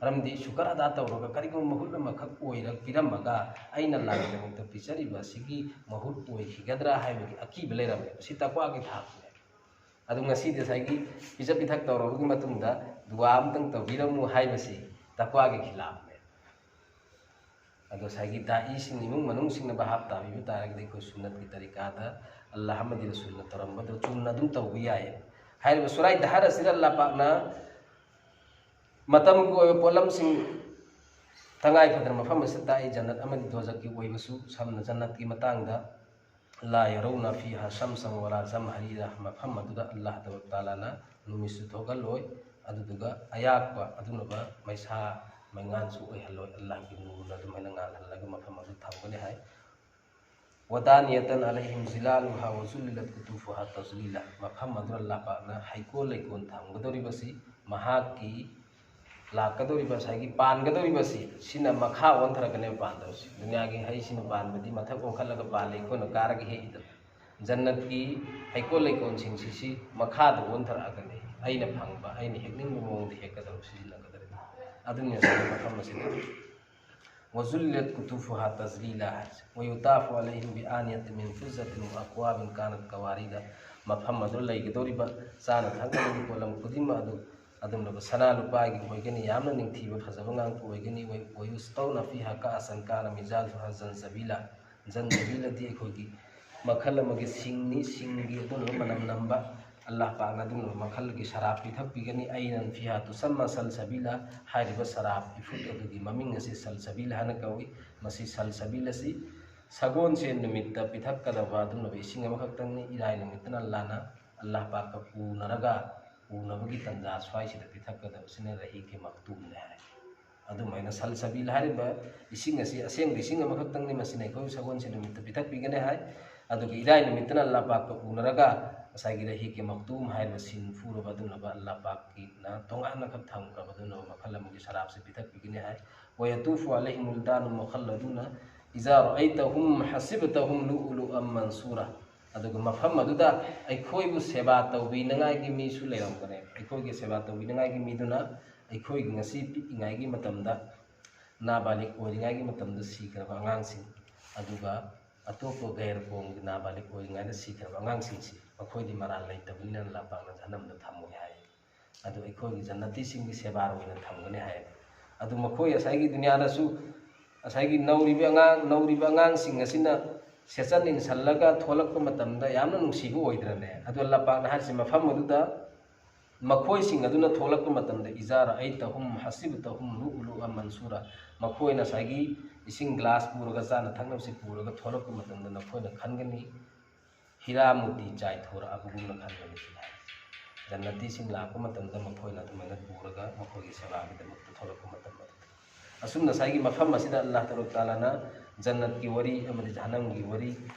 ꯃꯔꯝꯗꯤ ꯁꯨꯀꯔ ꯑꯗꯥ ꯇꯧꯔꯒ ꯀꯔꯤꯒꯨꯝꯕ ꯃꯍꯨꯠ ꯑꯃꯈꯛ ꯑꯣꯏꯔ ꯄꯤꯔꯝꯃꯒ ꯑꯩꯅ ꯑꯜꯂꯥꯒꯤꯗꯃꯛꯇ ꯄꯤꯖꯔꯤꯕ ꯑꯁꯤꯒꯤ ꯃꯍꯨꯠ ꯑꯣꯏꯈꯤꯒꯗ꯭ꯔꯥ ꯍꯥꯏꯕꯒꯤ ꯑꯀꯤꯕ ꯂꯩꯔꯝꯃꯦꯕ꯫ ꯁꯤ ꯇꯛꯋꯥꯒꯤ ꯊꯥꯛꯅꯦ꯫ ꯑꯗꯨ ꯉꯁꯤꯗꯤ ꯉꯁꯥꯏꯒꯤ ꯄꯤꯖ ꯄꯤꯊꯛ ꯇꯧꯔꯕꯒꯤ ꯃꯇꯨꯡꯗ ꯗꯨꯋꯥ ꯑꯝꯇꯪ ꯇꯧꯕꯤꯔꯝꯃꯨ ꯍꯥꯏꯕꯁꯤ ꯇꯛꯋꯥꯒꯤ ꯈꯤꯂꯥꯐꯅꯦ꯫ ꯑꯗꯣ ꯉꯁꯥꯏꯒꯤ ꯗꯥꯏꯁꯤꯡ, ꯏꯃꯨꯡ ꯃꯅꯨꯡꯁꯤꯡꯅ ꯚꯥꯞ ꯇꯥꯕꯤꯕ ꯇꯥꯔꯒꯗꯤ ꯑꯩꯈꯣꯏ ꯁꯨꯟꯅꯠꯀꯤ ꯇꯔꯤꯀꯥꯗ ꯑꯜꯂꯥꯍ ꯑꯃꯗꯤ ꯔꯁꯨꯜꯅ ꯇꯧꯔꯝꯕꯗꯣ ꯆꯨꯝꯅ ꯑꯗꯨꯝ ꯇꯧꯕ ꯌꯥꯏꯌꯦꯕ꯫ ꯍꯥꯏꯔꯤꯕ ꯁꯨꯔꯥꯏ ꯗꯍꯔ ꯑꯁꯤꯗ ꯑꯜꯂꯥꯍ ꯄꯥꯛꯅ ꯃꯇꯝꯒꯤ ꯑꯣꯏꯕ ꯄꯣꯠꯂꯝꯁꯤꯡ ꯇꯉꯥꯏ ꯐꯗꯅ ꯃꯐꯝ ꯑꯁꯤꯗ ꯇꯥꯛꯏ, ꯖꯟꯅꯠ ꯑꯃꯗꯤ ꯗꯣꯖꯛꯀꯤ ꯑꯣꯏꯕꯁꯨ, ꯁꯝꯅ ꯖꯟꯅꯠꯀꯤ ꯃꯇꯥꯡꯗ, "ꯂꯥ ꯌꯔꯧꯅ ꯐꯤꯍꯥ ꯁꯝꯁꯪ ꯋꯥꯂꯥ ꯖꯝꯍꯔꯤꯔꯥ", ꯃꯐꯝ ꯑꯗꯨꯗ ꯑꯜꯂꯥꯍ ꯇꯕꯥꯔꯛ ꯇꯥꯂꯥꯅ ꯅꯨꯃꯤꯠꯁꯨ ꯊꯣꯛꯍꯜꯂꯣꯏ, ꯑꯗꯨꯗꯨꯒ ꯑꯌꯥꯛꯄ ꯑꯗꯨꯒꯨꯝꯂꯕ ꯃꯩꯁꯥ ꯃꯩꯉꯥꯟꯁꯨ ꯑꯣꯏꯍꯜꯂꯣꯏ, ꯑꯜꯂꯥꯍꯒꯤ ꯅꯨꯔꯅ ꯑꯗꯨꯃꯥꯏꯅ ꯉꯥꯜꯍꯜꯂꯒ ꯃꯐꯝ ꯑꯗꯨ ꯊꯝꯒꯅꯤ ꯍꯥꯏ꯫ "ꯋꯗꯥꯅꯤꯌꯇꯟ ꯑꯂꯩꯍꯤꯝ ꯖꯤꯂꯥꯂꯨꯍꯥ ꯋꯖꯨꯜꯂꯤꯂꯠ ꯀꯨꯇꯨꯐꯨꯍꯥ ꯇꯖꯂꯤꯂꯥ", ꯃꯐꯝ ꯑꯗꯨꯗ ꯑꯜꯂꯥꯍ ꯄꯥꯛꯅ ꯍꯩꯀꯣꯜ ꯂꯩꯀꯣꯜ ꯊꯝꯒꯗꯧꯔꯤꯕꯁꯤ ꯃꯍꯥꯛꯀꯤ ꯂꯥꯛꯀꯗꯧꯔꯤꯕ ꯉꯁꯥꯏꯒꯤ ꯄꯥꯟꯒꯗꯧꯔꯤꯕꯁꯤ ꯁꯤꯅ ꯃꯈꯥ ꯑꯣꯟꯊꯔꯛꯀꯅꯦꯕ ꯄꯥꯟꯗꯧꯔꯤꯁꯤ꯫ ꯗꯨꯅꯤꯌꯥꯒꯤ ꯍꯩꯁꯤꯅ ꯄꯥꯟꯕꯗꯤ ꯃꯊꯛ ꯑꯣꯟꯈꯠꯂꯒ ꯄꯥꯜꯂꯤ, ꯑꯩꯈꯣꯏꯅ ꯀꯥꯔꯒ ꯍꯦꯛꯏꯗꯅ꯫ ꯖꯟꯅꯠꯀꯤ ꯍꯩꯀꯣꯜ ꯂꯩꯀꯣꯜꯁꯤꯡꯁꯤ ꯁꯤ ꯃꯈꯥꯗ ꯑꯣꯟꯊꯔꯛꯑꯒꯅꯤ꯫ ꯑꯩꯅ ꯐꯪꯕ, ꯑꯩꯅ ꯍꯦꯛꯅꯤꯡꯕ ꯃꯑꯣꯡꯗ ꯍꯦꯛꯀꯗꯧꯔꯤꯕ, ꯁꯤꯖꯤꯟꯅꯒꯗꯧꯔꯤꯕ꯫ ꯑꯗꯨꯅ ꯉꯁꯥꯏꯒꯤ ꯃꯐꯝ ꯑꯁꯤꯗ "ꯋꯖꯨꯜꯂꯤꯂꯠ ꯀꯨꯇꯨꯐꯨꯍꯥ ꯇꯖꯂꯤꯂꯥ" ꯍꯥꯏꯁꯦ꯫ "ꯋꯌꯨꯇꯥꯐꯨ ꯑꯂꯩꯍꯤꯝ ꯕꯤ ꯑꯥꯅꯤꯌꯥꯇꯤꯟ ꯃꯤꯟ ꯐꯤꯖꯖꯥꯇꯤꯟ ꯋ ꯑꯛꯋꯥꯕꯤꯟ ꯀꯥꯅꯠ ꯀꯋꯥꯔꯤꯔꯥ", ꯃꯐꯝ ꯑꯗꯨꯗ ꯂꯩꯒꯗꯧꯔꯤꯕ ꯆꯥꯅ ꯊꯛꯅꯕꯒꯤ ꯄꯣꯠꯂꯝ ꯈꯨꯗꯤꯡꯃꯛ ꯑꯗꯨ ꯑꯗꯨꯝꯂꯕ ꯁꯅꯥ ꯂꯨꯄꯥꯒꯤ ꯑꯣꯏꯒꯅꯤ, ꯌꯥꯝꯅ ꯅꯤꯡꯊꯤꯕ ꯐꯖꯕ ꯉꯥꯛꯇ ꯑꯣꯏꯒꯅꯤ꯫ "ꯋ-, ꯋꯌꯨꯁꯀꯧꯅ ꯐꯤꯍꯥ ꯀꯥꯁꯟ ꯀꯥꯅ ꯃꯤꯖꯥꯖꯨꯍꯥ ꯖꯟꯖꯕꯤꯂꯥ", ꯖꯟꯖꯕꯤꯂꯗꯤ ꯑꯩꯈꯣꯏꯒꯤ ꯃꯈꯜ ꯑꯃꯒꯤ ꯁꯤꯡꯅꯤ, ꯁꯤꯡꯒꯤ ꯑꯗꯨꯝꯕ ꯃꯅꯝ ꯅꯝꯕ, ꯑꯜꯂꯥꯍ ꯄꯥꯛꯅ ꯑꯗꯨꯝꯕ ꯃꯈꯜꯒꯤ ꯁꯔꯥꯞ ꯄꯤꯊꯛꯄꯤꯒꯅꯤ꯫ "ꯑꯩꯅꯟ ꯐꯤꯍꯥ ꯇꯨꯁꯝꯃ ꯁꯜꯁꯕꯤꯂꯥ", ꯍꯥꯏꯔꯤꯕ ꯁꯔꯥꯞ ꯏꯐꯨꯠ ꯑꯗꯨꯒꯤ ꯃꯃꯤꯡ ꯑꯁꯤ ꯁꯜꯁꯕꯤꯂꯥ ꯍꯥꯏꯅ ꯀꯧꯏ꯫ ꯃꯁꯤ ꯁꯜꯁꯕꯤꯜ ꯑꯁꯤ ꯁꯒꯣꯜꯁꯦꯟ ꯅꯨꯃꯤꯠꯇ ꯄꯤꯊꯛꯀꯗꯕ ꯑꯗꯨꯒꯨꯝꯂꯕ ꯏꯁꯤꯡ ꯑꯃꯈꯛꯇꯪꯅꯤ꯫ ꯏꯔꯥꯏ ꯅꯨꯃꯤꯠꯇꯅ ꯑꯜꯂꯥꯍꯅ, ꯑꯜꯂꯥꯍ ꯄꯥꯛꯀ ꯎꯅꯔꯒ, ꯎꯅꯕꯒꯤ ꯇꯟꯖꯥ ꯁ꯭ꯋꯥꯏꯁꯤꯗ ꯄꯤꯊꯛꯀꯗꯕꯁꯤꯅ ꯔꯍꯤꯀꯦ ꯃꯛꯇꯨꯝꯅꯤ ꯍꯥꯏ꯫ ꯑꯗꯨꯃꯥꯏꯅ ꯁꯜꯁꯕꯤꯜ ꯍꯥꯏꯔꯤꯕ ꯏꯁꯤꯡ ꯑꯁꯤ ꯑꯁꯦꯡꯕ ꯏꯁꯤꯡ ꯑꯃꯈꯛꯇꯪꯅꯤ꯫ ꯃꯁꯤꯅ ꯑꯩꯈꯣꯏ ꯁꯒꯣꯜꯁꯦꯟ ꯅꯨꯃꯤꯠꯇ ꯄꯤꯊꯛꯄꯤꯒꯅꯤ ꯍꯥꯏ꯫ ꯑꯗꯨꯒ ꯏꯔꯥꯏ ꯅꯨꯃꯤꯠꯇꯅ ꯑꯜꯂꯥꯍ ꯄꯥꯛꯀ ꯎꯅꯔꯒ ꯉꯁꯥꯏꯒꯤ ꯔꯍꯤꯀꯦ ꯃꯛꯇꯨꯝ ꯍꯥꯏꯔꯤꯕ ꯁꯤꯟ ꯐꯨꯔꯕ ꯑꯗꯨꯒꯨꯝꯂꯕ ꯑꯜꯂꯥꯍ ꯄꯥꯛꯀꯤꯅ ꯇꯣꯉꯥꯟꯅ ꯈꯛ ꯊꯝꯈ꯭ꯔꯕ ꯑꯗꯨꯒꯨꯝꯂꯕ ꯃꯈꯜ ꯑꯃꯒꯤ ꯁꯔꯥꯞꯁꯤ ꯄꯤꯊꯛꯄꯤꯒꯅꯤ ꯍꯥꯏ꯫ "ويطوف عليهم ولدان مخلدون إذا رأيتهم حسبتهم لؤلؤا منثورا"꯫ ꯑꯗꯨꯒ ꯃꯐꯝ ꯑꯗꯨꯗ ꯑꯩꯈꯣꯏꯕꯨ ꯁꯦꯕꯥ ꯇꯧꯕꯤꯅꯉꯥꯏꯒꯤ ꯃꯤꯁꯨ ꯂꯩꯔꯝꯒꯅꯤ꯫ ꯑꯩꯈꯣꯏꯒꯤ ꯁꯦꯕꯥ ꯇꯧꯕꯤꯅꯉꯥꯏꯒꯤ ꯃꯤꯗꯨꯅ ꯑꯩꯈꯣꯏꯒꯤ ꯉꯁꯤ ꯄꯤꯛꯏꯉꯩꯒꯤ ꯃꯇꯝꯗ ꯅꯥꯕꯥꯂꯤꯛ ꯑꯣꯏꯔꯤꯉꯩꯒꯤ ꯃꯇꯝꯗ ꯁꯤꯈ꯭ꯔꯕ ꯑꯉꯥꯡꯁꯤꯡ, ꯑꯗꯨꯒ ꯑꯇꯣꯞꯄ ꯒꯩꯔ ꯀꯣꯝꯒꯤ ꯅꯥꯕꯥꯂꯤꯛ ꯑꯣꯏꯔꯤꯉꯩꯗ ꯁꯤꯈ꯭ꯔꯕ ꯑꯉꯥꯡꯁꯤꯡꯁꯤ ꯃꯈꯣꯏꯗꯤ ꯃꯔꯥꯜ ꯂꯩꯇꯕꯅꯤꯅ ꯂꯝꯄꯥꯛꯅ ꯖꯍꯟꯅꯝꯗ ꯊꯝꯃꯣꯏ ꯍꯥꯏ꯫ ꯑꯗꯨ ꯑꯩꯈꯣꯏꯒꯤ ꯖꯟꯅꯇꯤꯁꯤꯡꯒꯤ ꯁꯦꯕꯥꯔ ꯑꯣꯏꯅ ꯊꯝꯒꯅꯤ ꯍꯥꯏ꯫ ꯑꯗꯨ ꯃꯈꯣꯏ ꯉꯁꯥꯏꯒꯤ ꯗꯨꯅꯤꯌꯥꯗꯁꯨ ꯉꯁꯥꯏꯒꯤ ꯅꯧꯔꯤꯕ ꯑꯉꯥꯡ, ꯅꯧꯔꯤꯕ ꯑꯉꯥꯡꯁꯤꯡ ꯑꯁꯤꯅ ꯁꯦꯆꯟ ꯏꯟꯁꯜꯂꯒ ꯊꯣꯛꯂꯛꯄ ꯃꯇꯝꯗ ꯌꯥꯝꯅ ꯅꯨꯡꯁꯤꯕ ꯑꯣꯏꯗ꯭ꯔꯅꯦ? ꯑꯗꯣ ꯂꯝꯄꯥꯛꯅ ꯍꯥꯏꯔꯤꯁꯦ ꯃꯐꯝ ꯑꯗꯨꯗ ꯃꯈꯣꯏꯁꯤꯡ ꯑꯗꯨꯅ ꯊꯣꯛꯂꯛꯄ ꯃꯇꯝꯗ, "ꯏꯖꯥ ꯔꯑꯩꯇꯍꯨꯝ ꯍꯁꯤꯕꯇꯍꯨꯝ ꯂꯨꯑꯂꯨꯑ ꯃꯟꯁꯨꯔꯥ", ꯃꯈꯣꯏ ꯉꯁꯥꯏꯒꯤ ꯏꯁꯤꯡ ꯒ꯭ꯂꯥꯁ ꯄꯨꯔꯒ, ꯆꯥꯅ ꯊꯛꯅꯕꯁꯤ ꯄꯨꯔꯒ ꯊꯣꯛꯂꯛꯄ ꯃꯇꯝꯗ ꯅꯈꯣꯏꯅ ꯈꯟꯒꯅꯤ, ꯍꯤꯔꯥ ꯃꯣꯇꯤ ꯆꯥꯏꯊꯣꯔꯛꯑꯕꯒꯨꯝꯅ ꯈꯟꯒꯅꯤ ꯁꯤꯅꯤ ꯍꯥꯏ꯫ ꯖꯟꯅꯇꯤꯁꯤꯡ ꯂꯥꯛꯄ ꯃꯇꯝꯗ ꯃꯈꯣꯏꯅ ꯑꯗꯨꯃꯥꯏꯅ ꯄꯨꯔꯒ ꯃꯈꯣꯏꯒꯤ ꯁꯦꯕꯥꯒꯤꯗꯃꯛꯇ ꯊꯣꯛꯂꯛꯄ ꯃꯇꯝ ꯑꯗꯨꯗ꯫ ꯑꯁꯨꯝꯅ ꯉꯁꯥꯏꯒꯤ ꯃꯐꯝ ꯑꯁꯤꯗ ꯑꯜꯂꯥꯍ ꯇꯕꯥꯔꯛ ꯇꯥꯂꯥꯅ ꯖꯟꯅꯠꯀꯤ ꯋꯥꯔꯤ ꯑꯃꯗꯤ ꯖꯍꯟꯅꯝꯒꯤ ꯋꯥꯔꯤ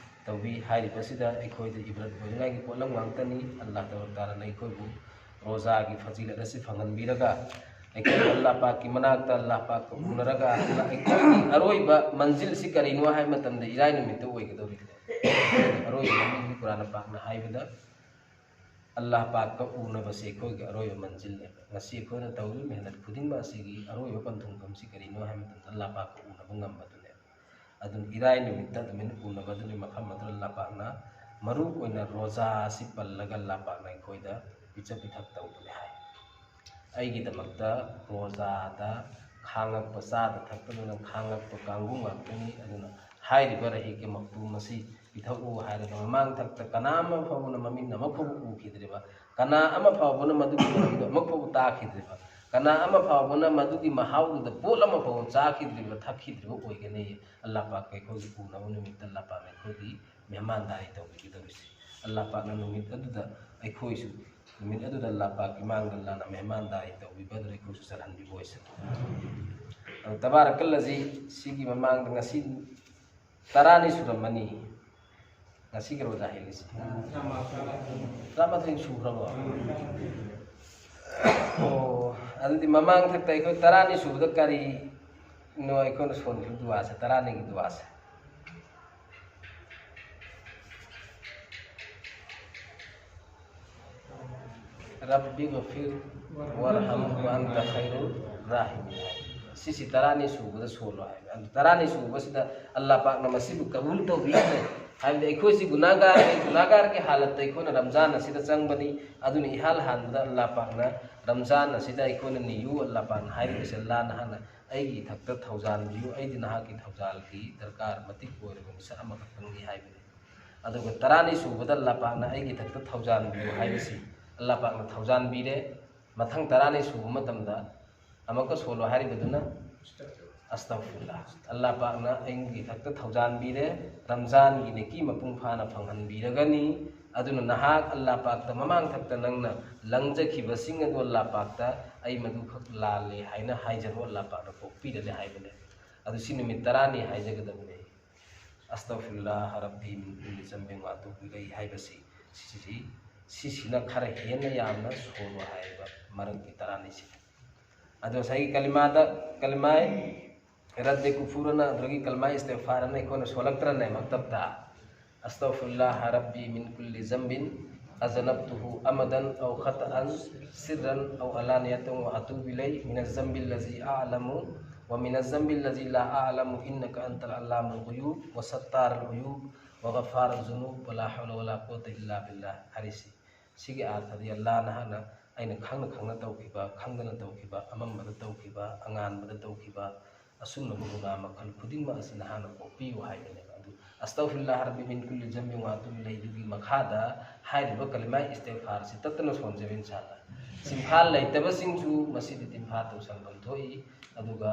ꯇꯧꯕꯤ꯫ ꯍꯥꯏꯔꯤꯕꯁꯤꯗ ꯑꯩꯈꯣꯏꯗ ꯏꯕ꯭ꯔꯠ ꯑꯣꯏꯅꯤꯡꯉꯥꯏꯒꯤ ꯄꯣꯠꯂꯝ ꯉꯥꯛꯇꯅꯤ꯫ ꯑꯜꯂꯥꯍ ꯇꯕꯥꯔꯛ ꯇꯥꯂꯥꯅ ꯑꯩꯈꯣꯏꯕꯨ ꯔꯣꯖꯥꯒꯤ ꯐꯖꯤꯂꯠ ꯑꯁꯤ ꯐꯪꯍꯟꯕꯤꯔꯒ, ꯑꯩꯈꯣꯏ ꯑꯜꯂꯥꯍ ꯄꯥꯛꯀꯤ ꯃꯅꯥꯛꯇ ꯑꯜꯂꯥꯍ ꯄꯥꯛꯀ ꯎꯅꯔꯒ, ꯑꯩꯈꯣꯏꯒꯤ ꯑꯔꯣꯏꯕ ꯃꯟꯖꯤꯜꯁꯤ ꯀꯔꯤꯅꯣ ꯍꯥꯏꯕ ꯃꯇꯝꯗ ꯏꯔꯥꯏ ꯅꯨꯃꯤꯠꯇ ꯑꯣꯏꯒꯗꯧꯔꯤꯕꯅꯤ꯫ ꯑꯔꯣꯏꯕ ꯃꯟꯖꯤꯜ ꯀꯨꯔꯥꯟ ꯄꯥꯛꯅ ꯍꯥꯏꯕꯗ ꯑꯜꯂꯥꯍ ꯄꯥꯛꯀ ꯎꯅꯕꯁꯦ ꯑꯩꯈꯣꯏꯒꯤ ꯑꯔꯣꯏꯕ ꯃꯟꯖꯤꯜꯅꯦꯕ꯫ ꯉꯁꯤ ꯑꯩꯈꯣꯏꯅ ꯇꯧꯔꯤꯕ ꯃꯦꯍꯅꯠ ꯈꯨꯗꯤꯡꯃꯛ ꯑꯁꯤꯒꯤ ꯑꯔꯣꯏꯕ ꯄꯟꯊꯨꯡꯐꯝꯁꯤ ꯀꯔꯤꯅꯣ ꯍꯥꯏꯕ ꯃꯇꯝꯗ ꯑꯜꯂꯥꯍ ꯄꯥꯛꯀ ꯎꯅꯕ ꯉꯝꯕꯗꯨꯅꯦꯕ꯫ ꯑꯗꯨꯅ ꯏꯔꯥꯏ ꯅꯨꯃꯤꯠꯇ ꯑꯗꯨꯃꯥꯏꯅ ꯎꯅꯕꯗꯨꯅꯤ ꯃꯐꯝ ꯑꯗꯨꯗ ꯑꯜꯂꯥꯍ ꯄꯥꯛꯅ ꯃꯔꯨ ꯑꯣꯏꯅ ꯔꯣꯖꯥ ꯑꯁꯤ ꯄꯜꯂꯒ ꯑꯜꯂꯥꯍ ꯄꯥꯛꯅ ꯑꯩꯈꯣꯏꯗ ꯄꯤꯖ ꯄꯤꯊꯛ ꯇꯧꯕꯅꯤ ꯍꯥꯏ꯫ ꯑꯩꯒꯤꯗꯃꯛꯇ ꯔꯣꯖꯥꯗ ꯈꯥꯡꯉꯛꯄ, ꯆꯥꯗ ꯊꯛꯇꯗꯅ ꯈꯥꯡꯉꯛꯄ ꯀꯥꯡꯕꯨ ꯉꯥꯛꯇꯅꯤ꯫ ꯑꯗꯨꯅ ꯍꯥꯏꯔꯤꯕ ꯔꯍꯤꯛꯀꯤ ꯃꯛꯇꯨꯝ ꯑꯁꯤ ꯄꯤꯊꯛꯎ ꯍꯥꯏꯔꯒ ꯃꯃꯥꯡ ꯊꯛꯇ ꯀꯅꯥ ꯑꯃ ꯐꯥꯎꯕꯅ ꯃꯃꯤꯠꯅ ꯑꯃ ꯐꯥꯎꯕ ꯎꯈꯤꯗ꯭ꯔꯤꯕ, ꯀꯅꯥ ꯑꯃ ꯐꯥꯎꯕꯅ ꯃꯗꯨꯒꯤ ꯃꯍꯤꯗꯨ ꯑꯃ ꯐꯥꯎꯕ ꯇꯥꯈꯤꯗ꯭ꯔꯤꯕ, ꯀꯅꯥ ꯑꯃ ꯐꯥꯎꯕꯅ ꯃꯗꯨꯒꯤ ꯃꯍꯥꯎꯗꯨꯗ ꯄꯣꯠ ꯑꯃ ꯐꯥꯎꯕ ꯆꯥꯈꯤꯗ꯭ꯔꯤꯕ, ꯊꯛꯈꯤꯗ꯭ꯔꯤꯕ ꯑꯣꯏꯒꯅꯤ꯫ ꯑꯜꯂꯥꯍ ꯄꯥꯛꯀ ꯑꯩꯈꯣꯏꯒꯤ ꯎꯅꯕ ꯅꯨꯃꯤꯠꯇ ꯑꯜꯂꯥꯍ ꯄꯥꯛꯅ ꯑꯩꯈꯣꯏꯒꯤ ꯃꯦꯍꯃꯥꯟꯗꯥꯔꯤ ꯇꯧꯕꯤꯒꯗꯧꯔꯤꯁꯤ꯫ ꯑꯜꯂꯥꯍ ꯄꯥꯛꯅ ꯅꯨꯃꯤꯠ ꯑꯗꯨꯗ ꯑꯩꯈꯣꯏꯁꯨ, ꯅꯨꯃꯤꯠ ꯑꯗꯨꯗ ꯑꯜꯂꯥꯍ ꯄꯥꯛꯀꯤ ꯃꯥꯡꯗ ꯑꯜꯂꯥꯍꯅ ꯃꯦꯍꯃꯥꯟꯗꯥꯔꯤ ꯇꯧꯕꯤꯕ ꯑꯗꯨꯗ ꯑꯩꯈꯣꯏꯁꯨ ꯆꯠꯍꯟꯕꯤꯕ ꯑꯣꯏꯁꯅꯨ꯫ ꯑꯗꯨ ꯇꯕꯥꯔꯛꯀꯜꯂꯖꯤ ꯁꯤꯒꯤ ꯃꯃꯥꯡꯗ ꯉꯁꯤ ꯇꯔꯥꯅꯤ ꯁꯨꯔꯝꯃꯅꯤ꯫ ꯉꯁꯤꯒꯤ ꯔꯣꯖꯥ ꯍꯦꯜꯂꯤꯁꯤ ꯇꯔꯥꯃꯥꯊꯣꯏ ꯁꯨꯈ꯭ꯔꯕꯣ? ꯑꯣ, ꯑꯗꯨꯗꯤ ꯃꯃꯥꯡ ꯊꯛꯇ ꯑꯩꯈꯣꯏ ꯇꯔꯥꯅꯤ ꯁꯨꯕꯗ ꯀꯔꯤꯅꯣ ꯑꯩꯈꯣꯏꯅ ꯁꯣꯟꯈꯤꯕ ꯗꯨꯋꯥꯁꯦ, ꯇꯔꯥꯅꯤꯒꯤ ꯗꯨꯋꯥꯁꯦ? "ꯔꯕꯤꯒꯐꯤꯔ ꯋꯥꯔꯍꯝ ꯋꯥꯟꯇ ꯈꯩꯔꯨ ꯔꯥꯍꯤꯃꯤꯟ" ꯍꯥꯏ꯫ ꯁꯤꯁꯤ ꯇꯔꯥꯅꯤ ꯁꯨꯕꯗ ꯁꯣꯜꯂꯣ ꯍꯥꯏꯕ꯫ ꯑꯗꯨ ꯇꯔꯥꯅꯤ ꯁꯨꯕꯁꯤꯗ ꯑꯜꯂꯥꯍ ꯄꯥꯛꯅ ꯃꯁꯤꯕꯨ ꯀꯕꯨꯜ ꯇꯧꯕꯤꯈ꯭ꯔꯦ꯫ ꯍꯥꯏꯕꯗꯤ ꯑꯩꯈꯣꯏꯁꯤ ꯒꯨꯅꯥꯒꯥꯔꯅꯤ, ꯒꯨꯅꯥꯒꯥꯔꯒꯤ ꯍꯥꯂꯠꯇ ꯑꯩꯈꯣꯏꯅ ꯔꯝꯖꯥꯟ ꯑꯁꯤꯗ ꯆꯪꯕꯅꯤ꯫ ꯑꯗꯨꯅ ꯏꯍꯥꯟ ꯍꯥꯟꯕꯗ ꯑꯜꯂꯥꯍ ꯄꯥꯛꯅ ꯔꯝꯖꯥꯟ ꯑꯁꯤꯗ ꯑꯩꯈꯣꯏꯅ ꯅꯤꯌꯨ, ꯑꯜꯂꯥꯍ ꯄꯥꯛꯅ ꯍꯥꯏꯔꯤꯕꯁꯦ, "ꯑꯜꯂꯥꯍ ꯅꯍꯥꯛꯅ ꯑꯩꯒꯤ ꯏꯊꯛꯇ ꯊꯧꯖꯥꯟꯕꯤꯌꯨ, ꯑꯩꯗꯤ ꯅꯍꯥꯛꯀꯤ ꯊꯧꯖꯥꯜꯒꯤ ꯗꯔꯀꯥꯔ ꯃꯇꯤꯛ ꯑꯣꯏꯔꯕ ꯃꯤꯁꯛ ꯑꯃꯈꯛꯇꯪꯅꯤ" ꯍꯥꯏꯕꯅꯤ꯫ ꯑꯗꯨꯒ ꯇꯔꯥꯅꯤ ꯁꯨꯕꯗ ꯑꯜꯂꯥꯍ ꯄꯥꯛꯅ "ꯑꯩꯒꯤ ꯏꯊꯛꯇ ꯊꯧꯖꯥꯟꯕꯤꯌꯨ" ꯍꯥꯏꯕꯁꯤ ꯑꯜꯂꯥꯍ ꯄꯥꯛꯅ ꯊꯧꯖꯥꯟꯕꯤꯔꯦ꯫ ꯃꯊꯪ ꯇꯔꯥꯅꯤ ꯁꯨꯕ ꯃꯇꯝꯗ ꯑꯃꯨꯛꯀ ꯁꯣꯜꯂꯣ ꯍꯥꯏꯔꯤꯕꯗꯨꯅ ꯑꯁꯇꯒꯐꯤꯔꯨꯜꯂꯥꯍ꯫ ꯑꯜꯂꯥꯍ ꯄꯥꯛꯅ ꯑꯩꯒꯤ ꯏꯊꯛꯇ ꯊꯧꯖꯥꯟꯕꯤꯔꯦ꯫ ꯔꯝꯖꯥꯟꯒꯤ ꯅꯦꯀꯤ ꯃꯄꯨꯡ ꯐꯥꯅ ꯐꯪꯍꯟꯕꯤꯔꯒꯅꯤ꯫ ꯑꯗꯨꯅ ꯅꯍꯥꯛ ꯑꯜꯂꯥꯍ ꯄꯥꯛꯇ ꯃꯃꯥꯡ ꯊꯛꯇ ꯅꯪꯅ ꯂꯪꯖꯈꯤꯕꯁꯤꯡ ꯑꯗꯨ ꯑꯜꯂꯥꯍ ꯄꯥꯛꯇ ꯑꯩ ꯃꯗꯨꯈꯛ ꯂꯥꯜꯂꯦ ꯍꯥꯏꯅ ꯍꯥꯏꯖꯔꯣ, ꯑꯜꯂꯥꯍ ꯄꯥꯛꯅ ꯀꯣꯛꯄꯤꯔꯅꯤ ꯍꯥꯏꯕꯅꯦ꯫ ꯑꯗꯨ ꯁꯤ ꯅꯨꯃꯤꯠ ꯇꯔꯥꯅꯤ ꯍꯥꯏꯖꯒꯗꯕꯅꯦ꯫ "ꯑꯁꯇꯒꯐꯤꯔꯨꯜꯂꯥꯍ ꯔꯕꯤ ꯃꯤꯟ ꯀꯨꯜꯂꯤ ꯖꯝꯕꯤꯟ ꯋ ꯑꯇꯨꯕꯨ ꯏꯂꯩꯍꯤ" ꯍꯥꯏꯕꯁꯤ, ꯁꯤꯁꯤ, ꯁꯤꯁꯤꯅ ꯈꯔ ꯍꯦꯟꯅ ꯌꯥꯝꯅ ꯁꯣꯜꯂꯨ ꯍꯥꯏꯕ ꯃꯔꯝꯒꯤ ꯇꯔꯥꯅꯤꯁꯤꯅꯤ꯫ ꯑꯗꯣ ꯉꯁꯥꯏꯒꯤ ꯀꯂꯤꯃꯥꯗ, ꯀꯂꯤꯃꯥꯏ ꯔꯗꯦ ꯀꯨꯐꯨꯔꯅ ꯑꯗꯨꯗꯒꯤ ꯀꯂꯤꯃꯥꯏ ꯏꯁꯇꯤꯒꯐꯥꯔꯅ ꯑꯩꯈꯣꯏꯅ ꯁꯣꯜꯂꯛꯇ꯭ꯔꯅꯦ ꯃꯛꯇꯕꯇ? "ꯑꯁꯇꯒꯐꯤꯔꯨꯜꯂꯥꯍ ꯔꯕꯤ ꯃꯤꯟ ꯀꯨꯜꯂꯤ ꯖꯝꯕꯤꯟ ꯑꯖꯅꯕꯇꯨꯍꯨ ꯑꯃꯗꯟ ꯑꯧ ꯈꯇꯑꯟ ꯁꯤꯔꯔꯟ ꯑꯧ ꯑꯂꯥꯅꯤꯌꯇꯟ ꯋ ꯑꯇꯨꯕꯨ ꯏꯂꯩꯍꯤ ꯃꯤꯅ ꯖꯝꯕꯤꯜ ꯂꯖꯤ ꯑꯂꯃꯨ ꯋ ꯃꯤꯅ ꯖꯝꯕꯤꯜ ꯂꯖꯤ ꯂꯥ ꯑꯂꯃꯨ ꯏꯟꯅꯀ ꯑꯟꯇꯜ ꯑꯜꯂꯥꯃꯨꯜ ꯒꯨꯌꯨꯕ ꯋ ꯁꯠꯇꯥꯔꯨꯜ ꯎꯌꯨꯕ ꯋ ꯒꯐꯥꯔꯨ ꯖꯨꯅꯨꯕ ꯋ ꯂꯥ ꯍꯧꯂ ꯋ ꯂꯥ ꯀꯨꯋꯇ ꯏꯜꯂꯥ ꯕꯤꯜꯂꯥꯍ" ꯍꯥꯏꯔꯤꯁꯤ꯫ ꯁꯤꯒꯤ ꯑꯥꯔꯊꯗꯤ ꯑꯜꯂꯥꯍ ꯅꯍꯥꯛꯅ ꯑꯩꯅ ꯈꯪꯅ ꯈꯪꯅ ꯇꯧꯈꯤꯕ, ꯈꯪꯗꯅ ꯇꯧꯈꯤꯕ, ꯑꯃꯝꯕꯗ ꯇꯧꯈꯤꯕ, ꯑꯉꯥꯟꯕꯗ ꯇꯧꯈꯤꯕ, ꯑꯁꯨꯝꯂꯕ ꯒꯨꯅꯥꯍ ꯃꯈꯜ ꯈꯨꯗꯤꯡꯃꯛ ꯑꯁꯤ ꯅꯍꯥꯛꯅ ꯀꯣꯛꯄꯤꯌꯨ ꯍꯥꯏꯕꯅꯦꯕ꯫ ꯑꯗꯨ "ꯑꯁꯇꯒꯐꯤꯔꯨꯜꯂꯥꯍ ꯔꯕꯤ ꯃꯤꯟ ꯀꯨꯜꯂꯤ ꯖꯝꯕꯤꯟ ꯋ ꯑꯇꯨꯕꯨ ꯏꯂꯩꯍꯤ"ꯗꯨꯒꯤ ꯃꯈꯥꯗ ꯍꯥꯏꯔꯤꯕ ꯀꯂꯤꯃꯥ ꯏꯁꯇꯤꯒꯐꯥꯔꯁꯤ ꯇꯠꯇꯅ ꯁꯣꯟꯖꯕ ꯏꯟꯁꯥꯜꯂꯥꯍ꯫ ꯆꯤꯟꯐꯥ ꯂꯩꯇꯕꯁꯤꯡꯁꯨ ꯃꯁꯤꯗꯤ ꯇꯤꯟꯐꯥ ꯇꯧꯁꯟꯐꯝ ꯊꯣꯛꯏ꯫ ꯑꯗꯨꯒ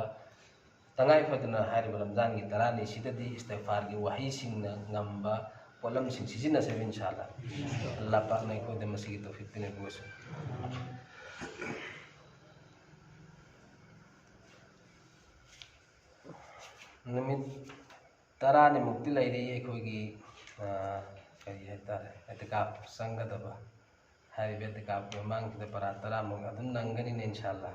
ꯇꯉꯥꯏ ꯐꯗꯅ ꯍꯥꯏꯔꯤꯕ ꯔꯝꯖꯥꯟꯒꯤ ꯇꯔꯥꯅꯤꯁꯤꯗꯗꯤ ꯏꯁꯇꯤꯒꯐꯥꯔꯒꯤ ꯋꯥꯍꯩꯁꯤꯡꯅ ꯉꯝꯕ ꯄꯣꯠꯂꯝꯁꯤꯡ ꯁꯤꯖꯤꯟꯅꯁꯦꯕ ꯏꯟꯁꯥꯜꯂꯥꯍ꯫ ꯑꯜꯂꯥꯍ ꯄꯥꯛꯅ ꯑꯩꯈꯣꯏꯗ ꯃꯁꯤꯒꯤ ꯇꯧꯐꯤꯛ ꯄꯤꯅꯕꯤꯌꯨ꯫ ꯅꯨꯃꯤꯠ ꯇꯔꯥꯅꯤꯃꯨꯛꯇꯤ ꯂꯩꯔꯤ ꯑꯩꯈꯣꯏꯒꯤ, ꯑ, ꯀꯔꯤ ꯍꯥꯏꯇꯥꯔꯦ, ꯑꯦꯇꯤꯀꯥꯐ ꯆꯪꯒꯗꯕ꯫ ꯍꯥꯏꯔꯤꯕ ꯑꯦꯇꯤꯀꯥꯐꯀꯤ ꯃꯃꯥꯡꯁꯤꯗ ꯄꯔꯥ ꯇꯔꯥꯃꯨꯛ ꯑꯗꯨꯝ ꯅꯪꯒꯅꯤꯅꯦ ꯏꯟꯁꯥꯜꯂꯥꯍ꯫